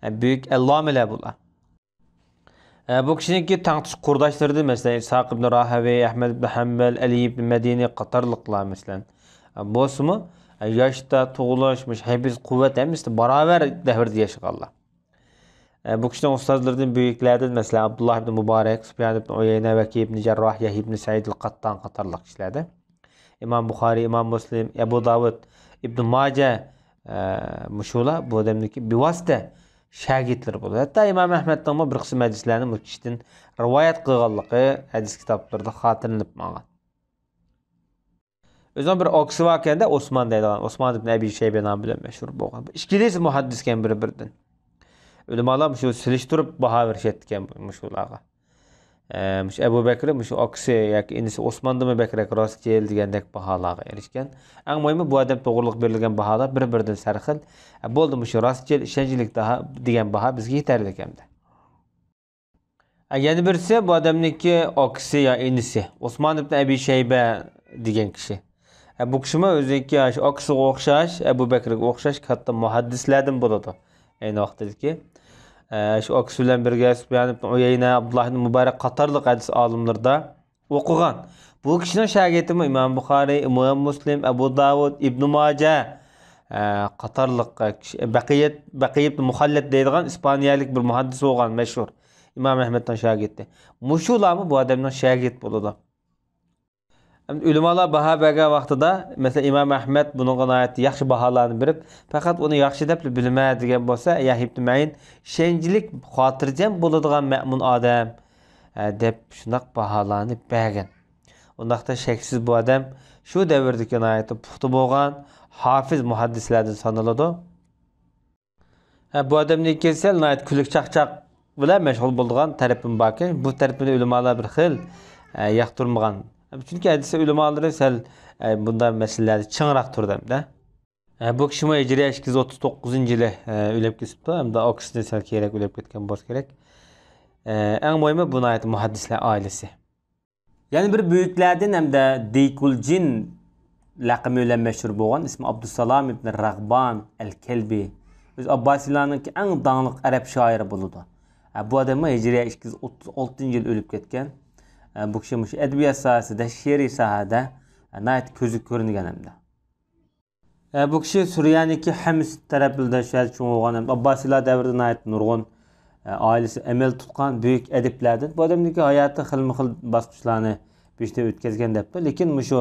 ئە، بۈيۈك ئەللامىلەر بۇلار. ئە، بۇ كىشىنىڭكى تەڭتۇش قۇرداشلىرىدىن، مەسىلەن، ئىسھاق ئىبن راھەۋەي، ئەھمەد ئىبن ھەمبەل، ئەلى ئىبن مەدىنى قاتارلىقلار، مەسىلەن. ئە، بولسىمۇ، ئە، ياشتا، تۇغۇلۇش، مۇشۇ ھەيۋىيەت، قۇۋۋەت ھەممىسىدە باراۋەر دەۋردە ياشىغانلار. ئە، بۇ كىشىنىڭ ئۇستازلىرىدىن بۈيۈكلەردىن، مەسىلەن، ئابدۇللاھ ئىبن مۇبارەك، سۇپيان ئىبن ئۇيەينە، ۋەكىي ئىبن جەرراھ، يەھيا ئىبن سەئىدىل قاتتان قاتارلىق كىشىلەردە. ئىمام بۇخارىي، ئىمام مۇسلىم، ئەبۇ داۋۇد، ئىبن ماجە، ئە، مۇشۇلار بۇ ئادەمنىڭكى بىۋاسىتە شاگىرتلىرى بولىدۇ. ھەتتا ئىمام ئەھمەدنىڭمۇ بىر قىسىم ھەدىسلەرنى مۇشۇ كىشىدىن رىۋايەت قىلغانلىقى ھەدىس كىتابلىرىدا خاتىرىلىنىپ ماڭغان. ئۆزىنىڭ بىر ئاكىسى باركەن-دە، ئوسمان دەيدىغان، ئوسمان ئىبن ئەبى شەيبە نامى بىلەن مەشھۇر بولغان. ئىككىلىسى مۇھەددىسكەن بىر-بىرىدىن. ئۆلىمالار مۇشۇ سېلىشتۇرۇپ باھا بېرىشەتتىكەن مۇشۇلارغا. ئە، مۇشۇ ئەبۇ بەكرى، مۇشۇ ئاكىسى ياكى ئىنىسى ئوسماندىنمۇ بەكرەك راستچىل دېگەندەك باھالارغا ئېرىشكەن. ئەڭ مۇھىمى، بۇ ئادەم توغرىلىق بېرىلگەن باھالار بىر-بىرىدىن سەرخىل. ئە، بولدى، مۇشۇ راستچىل، ئىشەنچلىك داھا-، دېگەن باھا بىزگە يېتەرلىك ئەمدى. ئە، يەنە بىرسى، بۇ ئادەمنىڭكى ئاكىسى يا ئىنىسى، ئوسمان ئىبن ئەبى شەيبە دېگەن كىشى. ئە، بۇ كىشىمۇ ئۆزىنىڭكى شۇ ئاكىسىغا ئوخشاش، ئەبۇ بەكرىگە ئوخشاش كاتتا مۇھەددىسلەردىن بولىدۇ. ئەينى ۋاقىتتىكى، ئە، شۇ ئاكىسى بىلەن بىرگە سۇپيان ئىبن ئۇيەينە، ئابدۇللا ئىبن مۇبارەك قاتارلىق ھەدىس ئالىملىرىدا ئوقۇغان. بۇ كىشىنىڭ شاگىرتىمۇ ئىمام بۇخارىي، ئىمام مۇسلىم، ئەبۇ داۋۇد، ئىبن ماجە، ئە، قاتارلىق، ئە، كىشى، بەقىيەت، بەقىي ئىبن مۇخەللەد دەيدىغان ئىسپانىيەلىك بىر مۇھەددىس بولغان، مەشھۇر ئىمام ئەھمەدنىڭ شاگىرتى. مۇشۇلارمۇ بۇ ئادەمنىڭ شاگىرتى بولىدۇ. ئەمدى ئۆلىمالار باھا بەرگەن ۋاقتىدا، مەسىلەن، ئىمام ئەھمەد بۇنىڭغا ناھايىتى ياخشى باھالارنى بېرىپ، پەقەت ئۇنى ياخشى دەپلا بىلىمەن دېگەن بولسا، يەھيا ئىبن مەئىن ئىشەنچلىك، خاتىرجەم بولىدىغان مەئمۇن ئادەم، ئە، دەپ شۇنداق باھالارنى بەرگەن. ئۇنداقتا شەكسىز بۇ ئادەم شۇ دەۋردىكى ناھايىتى پۇختا بولغان ھافىز مۇھەددىسلەردىن سانىلىدۇ. ھە، بۇ ئادەمنىڭكى سەل ناھايىتى كۈلكە چاقچاق بىلەن مەشغۇل بولىدىغان تەرىپىمۇ باركەن. بۇ تەرىپىنى ئۆلىمالار بىر خىل، ئە، ياقتۇرمىغان. چۈنكى ھەدىس ئۆلىمالىرى سەل، ئە، بۇنداق مەسىلىلەردە چىڭراق تۇرىدۇ ھەمدە. ئە، بۇ كىشىمۇ ھىجرىيە ئىككى يۈز ئوتتۇز توققۇزىنچى يىلى، ئە، ئۆلۈپ كېتىپتۇ. ھەمدە ئاكىسىدىن سەل كېيىنرەك ئۆلۈپ كەتكەن بولسا كېرەك. ئە، ئەڭ مۇھىمى بۇ ناھايىتى مۇھەددىسلەر ئائىلىسى. يەنە بىر بۈيۈكلەردىن ھەمدە دىكۇلجىن لەقىمى بىلەن مەشھۇر بولغان ئىسمى ئابدۇسالام ئىبن رەغبان ئەل كەلبى. ئۆزى ئابباسىيلارنىڭكى ئەڭ داڭلىق ئەرەب شائىرى بولىدۇ. ئە، بۇ ئادەممۇ ھىجرىيە ئىككى يۈز ئوتتۇز ئالتىنچى يىل ئۆلۈپ كەتكەن. ئە، بۇ كىشى مۇشۇ ئەدەبىيات ساھەسىدە، شېئىرىي ساھەدە، ئە، ناھايىتى كۆزگە كۆرۈنگەن ھەمدە. ئە، بۇ كىشى سۈرىيەنىڭكى ھەمس تەرەپلىرىدە شۇ يەردە چوڭ بولغان ھەم ئابباسىيلار دەۋرىدە ناھايىتى نۇرغۇن، ئە، ئائىلىسى ئەمەل تۇتقان بۈيۈك ئەدىبلەردىن. بۇ ئادەمنىڭكى ھاياتى خىلمۇ خىل باسقۇچلارنى بېشىدىن ئۆتكەزگەن دەپتۇ. لېكىن مۇشۇ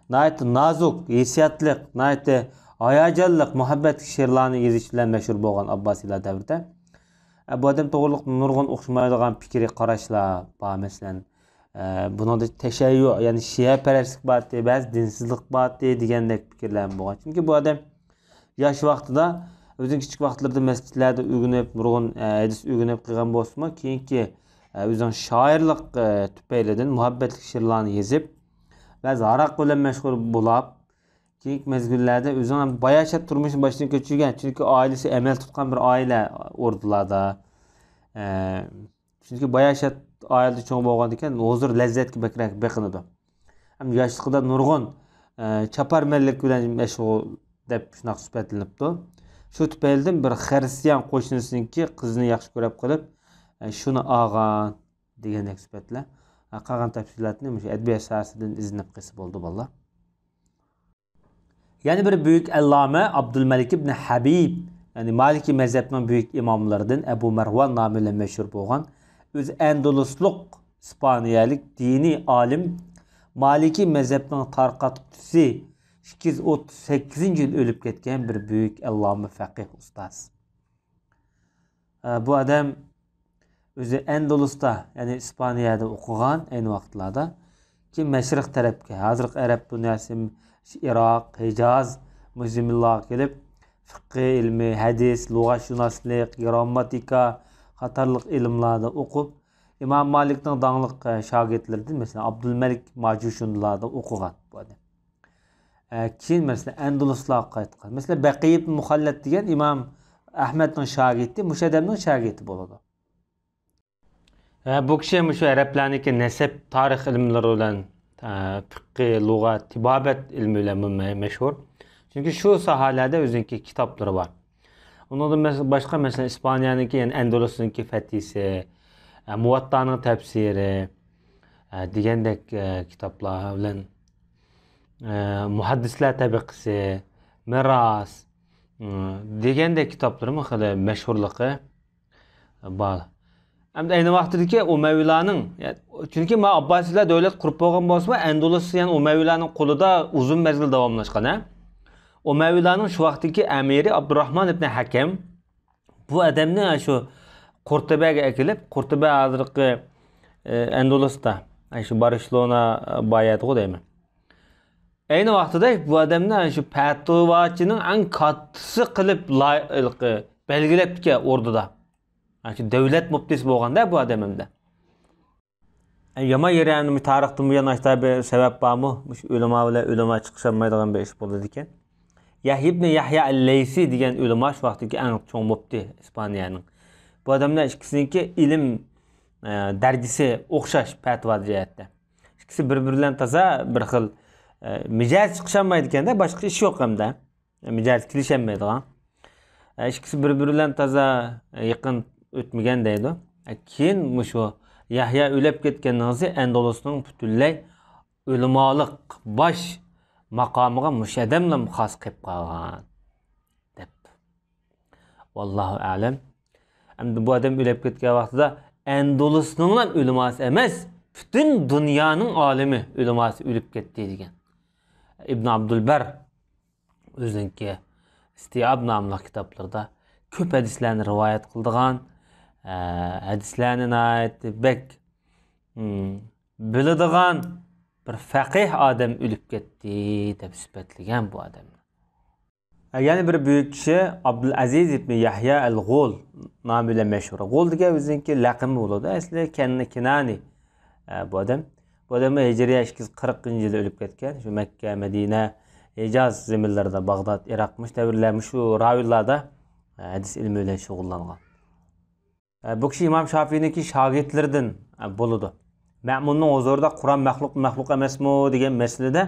ناھايىتى نازۇك، ھېسسىياتلىق، ناھايىتى ھاياجانلىق، مۇھەببەتلىك شېئىرلارنى يېزىش بىلەن مەشھۇر بولغان ئابباسىيلار دەۋرىدە. ئە، بۇ ئادەم توغرىلىق نۇرغۇن ئوخشىمايدىغان پىكرى، قاراشلار بار. مەسىلەن، ئە، بۇنىڭدا تەشەييۇ، يەنى شىئەپەرەسلىك بارتى، بەزى دىنسىزلىق بارتى دېگەندەك پىكىرلەرمۇ بولغان. چۈنكى بۇ ئادەم ياش ۋاقتىدا، ئۆزىنىڭ كىچىك ۋاقىتلىرىدا مەسچىتلەردە ئۆگىنىپ، نۇرغۇن، ئە، ھەدىس ئۆگىنىپ قىلغان بولسىمۇ، كېيىنكى، ئە، ئۆزىنىڭ شائىرلىق، ئە، تۈپەيلىدىن مۇھەببەتلىك شېئىرلارنى يېزىپ، بەزى ھاراق بىلەن مەشغۇل بولاپ، كېيىنكى مەزگىللەردە ئۆزىنىڭ باياشات تۇرمۇشىنى باشتىن كەچۈرگەن، چۈنكى ئائىلىسى ئەمەل تۇتقان بىر ئائىلە ئوردىلاردا. ئە، چۈنكى باياشات ئائىلىدە چوڭ بولغاندىكىن ھۇزۇر لەززەتكە بەكرەك بېقىنىدۇ. ھەم ياشلىقىدا نۇرغۇن، ئە، چاپارمەنلىك بىلەن مەشغۇل دەپ شۇنداق سۈپەتلىنىپتۇ. شۇ تۈپەيلىدىن بىر خىرىستىيان قوشنىسىنىڭكى قىزىنى ياخشى كۆرۈپ قېلىپ، ئە، شۇنى ئالغان دېگەندەك سۈپەتلەر. ئە، قالغان تەپسىلاتنى مۇشۇ ئەدەبىيات ساھەسىدىن ئىزدىنىپ قىلسا بولىدۇ، بالىلار. يەنە بىر بۈيۈك ئەللامە ئابدۇلمەلىك ئىبن ھەبىب، يەنى مالىكىي مەزھەپنىڭ بۈيۈك ئىماملىرىدىن ئەبۇ مەرۋان نامى بىلەن مەشھۇر بولغان، ئۆزى ئەندۇلۇسلۇق ئىسپانىيەلىك دىنىي ئالىم، مالىكىي مەزھەپنىڭ تارقاتقۇچىسى، ئىككى يۈز ئوتتۇز سەككىزىنچى يىل ئۆلۈپ كەتكەن بىر بۈيۈك ئەللامە، فەقىھ، ئۇستاز. ئە، بۇ ئادەم ئۆزى ئەندۇلۇستا، يەنى ئىسپانىيەدە ئوقۇغان ئەينى ۋاقىتلاردا. كېيىن مەشرىق تەرەپكە، ھازىرقى ئەرەب دۇنياسى، ئىراق، ھىجاز، مۇزىمىللارغا كېلىپ، فىقھى ئىلمى، ھەدىس، لۇغەتشۇناسلىق، گرامماتىكا قاتارلىق ئىلىملاردا ئوقۇپ، ئىمام مالىكنىڭ داڭلىق، ئە، شاگىرتلىرىدىن، مەسىلەن، ئابدۇلمەلىك ماجۇشۇنلاردا ئوقۇغان بۇ ئادەم. ئە، كېيىن، مەسىلەن، ئەندۇلۇسلارغا قايتقان. مەسىلەن، بەقىي ئىبن مۇخەللەد دېگەن ئىمام ئەھمەدنىڭ شاگىرتى، مۇشۇ ئادەمنىڭ شاگىرتى بولىدۇ. ھە، بۇ كىشى مۇشۇ ئەرەبلەرنىڭكى نەسەب، تارىخ ئىلىملىرى بىلەن، ئە، فىقھى، لۇغەت، تېبابەت ئىلمى بىلەن مە-، مەشھۇر. چۈنكى شۇ ساھەلەردە ئۆزىنىڭكى كىتابلىرى بار. ئۇنىڭدىن مەس-، باشقا، مەسىلەن، ئىسپانىيەنىڭكى، يەنى ئەندۇلۇسنىڭكى فەتھىسى، ئە، مۇۋەتتانىڭ تەپسىرى، ئە، دېگەندەك، ئە، كىتابلار بىلەن، ئە، مۇھەددىسلەر تەبىقىسى، مىراس، ئە، دېگەندەك كىتابلىرىمۇ خېلى مەشھۇرلۇقى بار. ئەمدى ئەينى ۋاقتىدىكى ئۇمەۋىلارنىڭ، چۈنكى ما ئابباسىيلار دۆلەت قۇرۇپ بولغان بولسىمۇ، ئەندۇلۇس يەنە ئۇمەۋىلارنىڭ قولىدا ئۇزۇن مەزگىل داۋاملاشقان، ھە؟ ئۇمەۋىلارنىڭ شۇ ۋاقىتتىكى ئەمىرى ئابدۇراخمان ئىبنى ھەكەم، بۇ ئادەمنى شۇ قۇرتۇبەگە ئەكېلىپ، قۇرتۇبە ھازىرقى، ئە، ئەندۇلۇستا، ئە، شۇ بارسېلونا، ئە، بار يەردىغۇ دەيمەن. ئەينى ۋاقتىدا بۇ ئادەمنى شۇ پەتىۋاچىنىڭ ئەڭ كاتتىسى قىلىپ لاي-، بەلگىلەپتىكەن ئوردىدا. شۇ دۆلەت مۇپتىسى بولغاندا بۇ ئادەم ئەمدى. يامان يېرى، ئەمدى تارىختىن بۇيان ئاشتا بىر سەۋەب بارمۇ؟ مۇشۇ ئۆلىما بىلەن ئۆلىما چىقىشالمايدىغان بىر ئىش بولىدىكەن. يەھيا ئىبنى يەھيا ئەل-لەيسى دېگەن ئۆلىما شۇ ۋاقىتتىكى ئەڭ چوڭ مۇپتى ئىسپانىيەنىڭ. بۇ ئادەملەر ئىككىسىنىڭكى ئىلىم، ئە، دەرىجىسى ئوخشاش پەتىۋا جەھەتتە. ئىككىسى بىر-بىرى بىلەن تازا بىر خىل، ئە، مىجەز چىقىشالمايدىكەن-دە، باشقا ئىش يوق ئەمدى. مىجەز كېلىشەلمەيدىغان. ئىككىسى بىر-بىرى بىلەن تازا يېقىن ئۆتمىگەن دەيدۇ. كېيىن مۇشۇ يەھيا ئۆلۈپ كەتكەندىن كېيىن ئەندۇلۇسنىڭ پۈتۈنلەي ئۆلىمالىق باش ماقامىغا مۇشۇ ئادەملا خاس قېلىپ قالغان، دەپتۇ. ۋاللاھۇ ئەلەم. ئەمدى بۇ ئادەم ئۆلۈپ كەتكەن ۋاقتىدا ئەندۇلۇسنىڭلا ئۆلىماسى ئەمەس، پۈتۈن دۇنيانىڭ ئالىمى ئۆلىماسى ئۆلۈپ كەتتى دېگەن. ئىبن ئابدۇلبەر ئۆزىنىڭكى ئىستىئاب ناملىق كىتابلىرىدا كۆپ ھەدىسلەرنى رىۋايەت قىلىدىغان، ئە، ھەدىسلەرنى ناھايىتى بەك، ھىم، بىلىدىغان بىر فەقىھ ئادەم ئۆلۈپ كەتتى دەپ سۈپەتلىگەن بۇ ئادەمنى. ئە، يەنە بىر بۈيۈك كىشى ئابدۇلئەزىز ئىبنى يەھيا ئەل غول نامى بىلەن مەشھۇر. غول دېگەن ئۆزىنىڭكى لەقىمى بولىدۇ. ئەسلى كەن-، كىنانى. ئە، بۇ ئادەم، بۇ ئادەم ھىجرىيە ئىككى يۈز قىرىقىنچى يىلى ئۆلۈپ كەتكەن. شۇ مەككە، مەدىنە، ھىجاز زېمىنلىرىدا، باغداد، ئىراق، مۇشۇ دەۋرلەر، مۇشۇ رايونلاردا، ئە، ھەدىس ئىلمى بىلەن شۇغۇللانغان. ئە، بۇ كىشى ئىمام شافىئىنىڭكى شاگىرتلىرىدىن، ئە، بولىدۇ. مەمۇننىڭ ھۇزۇرىدا قۇرئان مەخلۇق، مەخلۇق ئەمەسمۇ دېگەن مەسىلىدە،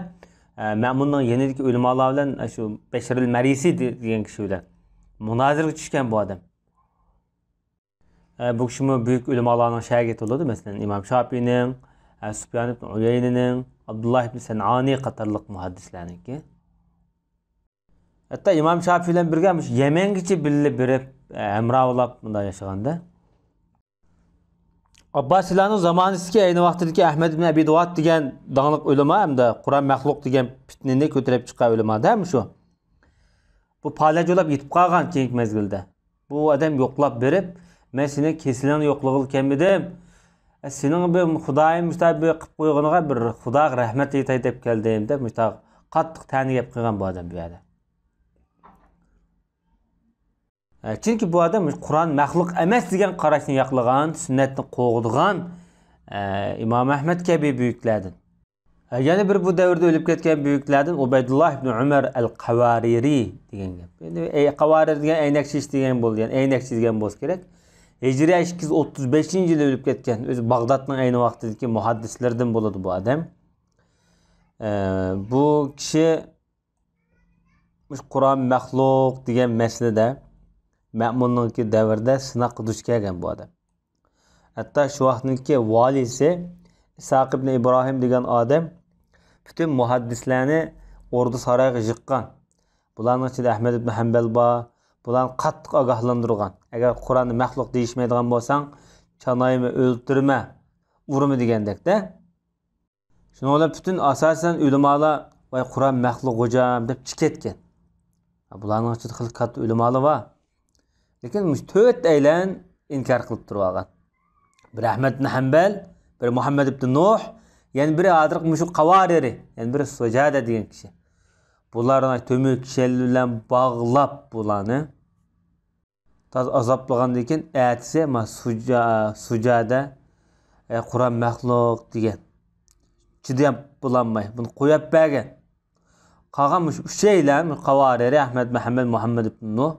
ئە، مەمۇننىڭ يېنىدىكى ئۆلىمالار بىلەن، ئە، شۇ بەشىرىل مەرىسى دېگەن كىشى بىلەن مۇنازىرىگە چۈشكەن بۇ ئادەم. ئە، بۇ كىشىمۇ بۈيۈك ئۆلىمالارنىڭ شاگىرتى بولىدۇ. مەسىلەن، ئىمام شاپىئىنىڭ، ئە، سۇپيان ئىبن ئۇيەينىنىڭ، ئابدۇللا ئىبن سەنئانى قاتارلىق مۇھەددىسلەرنىڭكى. ھەتتا ئىمام شاپىئى بىلەن بىرگە مۇشۇ يەمەنگىچە بىللە بېرىپ، ئە، ھەمراھ بولاپ مۇنداق ياشىغاندا. ئابباسىيلارنىڭ زامانىسىدىكى ئەينى ۋاقتىدىكى ئەھمەد ئىبن ئەبى دۇئاد دېگەن داڭلىق ئۆلىما ھەمدە قۇرئان مەخلۇق دېگەن پىتنىنى كۆتۈرۈپ چىققان ئۆلىما دە مۇشۇ. بۇ پالەچ بولاپ يېتىپ قالغان كېيىنكى مەزگىلدە. بۇ ئادەم يوقلاپ بېرىپ، مەن سېنىڭ كېسىلىڭنى يوقلىغىلى كەلمىدىم. ئە، سېنىڭ بىر خۇدايىم مۇشۇنداق بىر قىلىپ قويغىنىغا بىر خۇداغا رەھمەت ئېيتاي دەپ كەلدىم، دەپ مۇشۇنداق قاتتىق تەنە گەپ قىلغان بۇ ئادەم بۇ يەردە. ئە، چۈنكى بۇ ئادەم قۇرئان مەخلۇق ئەمەس دېگەن قاراشنى ياقلىغان، سۈننەتنى قوغدىغان، ئە، ئىمام ئەھمەد كەبى بۈيۈكلەردىن. ئە، يەنە بىر بۇ دەۋردە ئۆلۈپ كەتكەن بۈيۈكلەردىن ئۇبەيدۇللا ئىبن ئۆمەر ئەل قاۋارىرى دېگەن گەپ. ئەمدى ئەي-، قاۋارىر دېگەن ئەينەكچى دېگەن بولىدۇ، يەنى ئەينەكچى دېگەن بولسا كېرەك. ھىجرىيە ئىككى يۈز ئوتتۇز بەشىنچى يىلى ئۆلۈپ كەتكەن، ئۆزى باغدادنىڭ ئەينى ۋاقتىدىكى مۇھەددىسلىرىدىن بولىدۇ بۇ ئادەم. ئە، بۇ كىشى مۇشۇ قۇرئان مەخلۇق دېگەن مەسىلىدە مەمۇننىڭكى دەۋرىدە سىناققا دۇچ كەلگەن بۇ ئادەم. ھەتتا شۇ ۋاقىتنىڭكى ۋالىيسى ئىسھاق ئىبنى ئىبراھىم دېگەن ئادەم پۈتۈن مۇھەددىسلەرنى ئوردا سارايغا يىغقان. بۇلارنىڭ ئىچىدە ئەھمەد ئىبنى ھەمبەل بار. بۇلارنى قاتتىق ئاگاھلاندۇرغان. ئەگەر قۇرئاننى مەخلۇق دېيىشمەيدىغان بولساڭ، چانايمۇ ئۆلتۈرمە، ئۇرما دېگەندەكتە. شۇنىڭ بىلەن پۈتۈن ئاساسەن ئۆلىمالار، ۋاي، قۇرئان مەخلۇق غوجام دەپ چىقىپ كەتكەن. بۇلارنىڭ ئىچىدە خېلى كاتتا ئۆلىمالار بار. لېكىن مۇشۇ تۆتەيلەن ئىنكار قىلىپ تۇرۇۋالغان. بىر ئەھمەد ئىبن ھەمبەل، بىر مۇھەممەد ئىبن نۇھ، يەنە بىرى ھازىرقى مۇشۇ قاۋارىرى، يەنە بىرى سۇجادە دېگەن كىشى. بۇلارنى تۆمۈر كىشەنلەر بىلەن باغلاپ بۇلارنى. تازا ئازابلىغاندىن كېيىن، ئەتىسى ما سۇجا-، سۇجادە، ئە، قۇرئان مەخلۇق دېگەن. چىدىياپ بولالماي، بۇنى قويۇپ بەرگەن. قالغان مۇشۇ ئۈچەيلەن، قاۋارىرى، ئەھمەد، مەھەممەد، مۇھەممەد ئىبن نۇھ،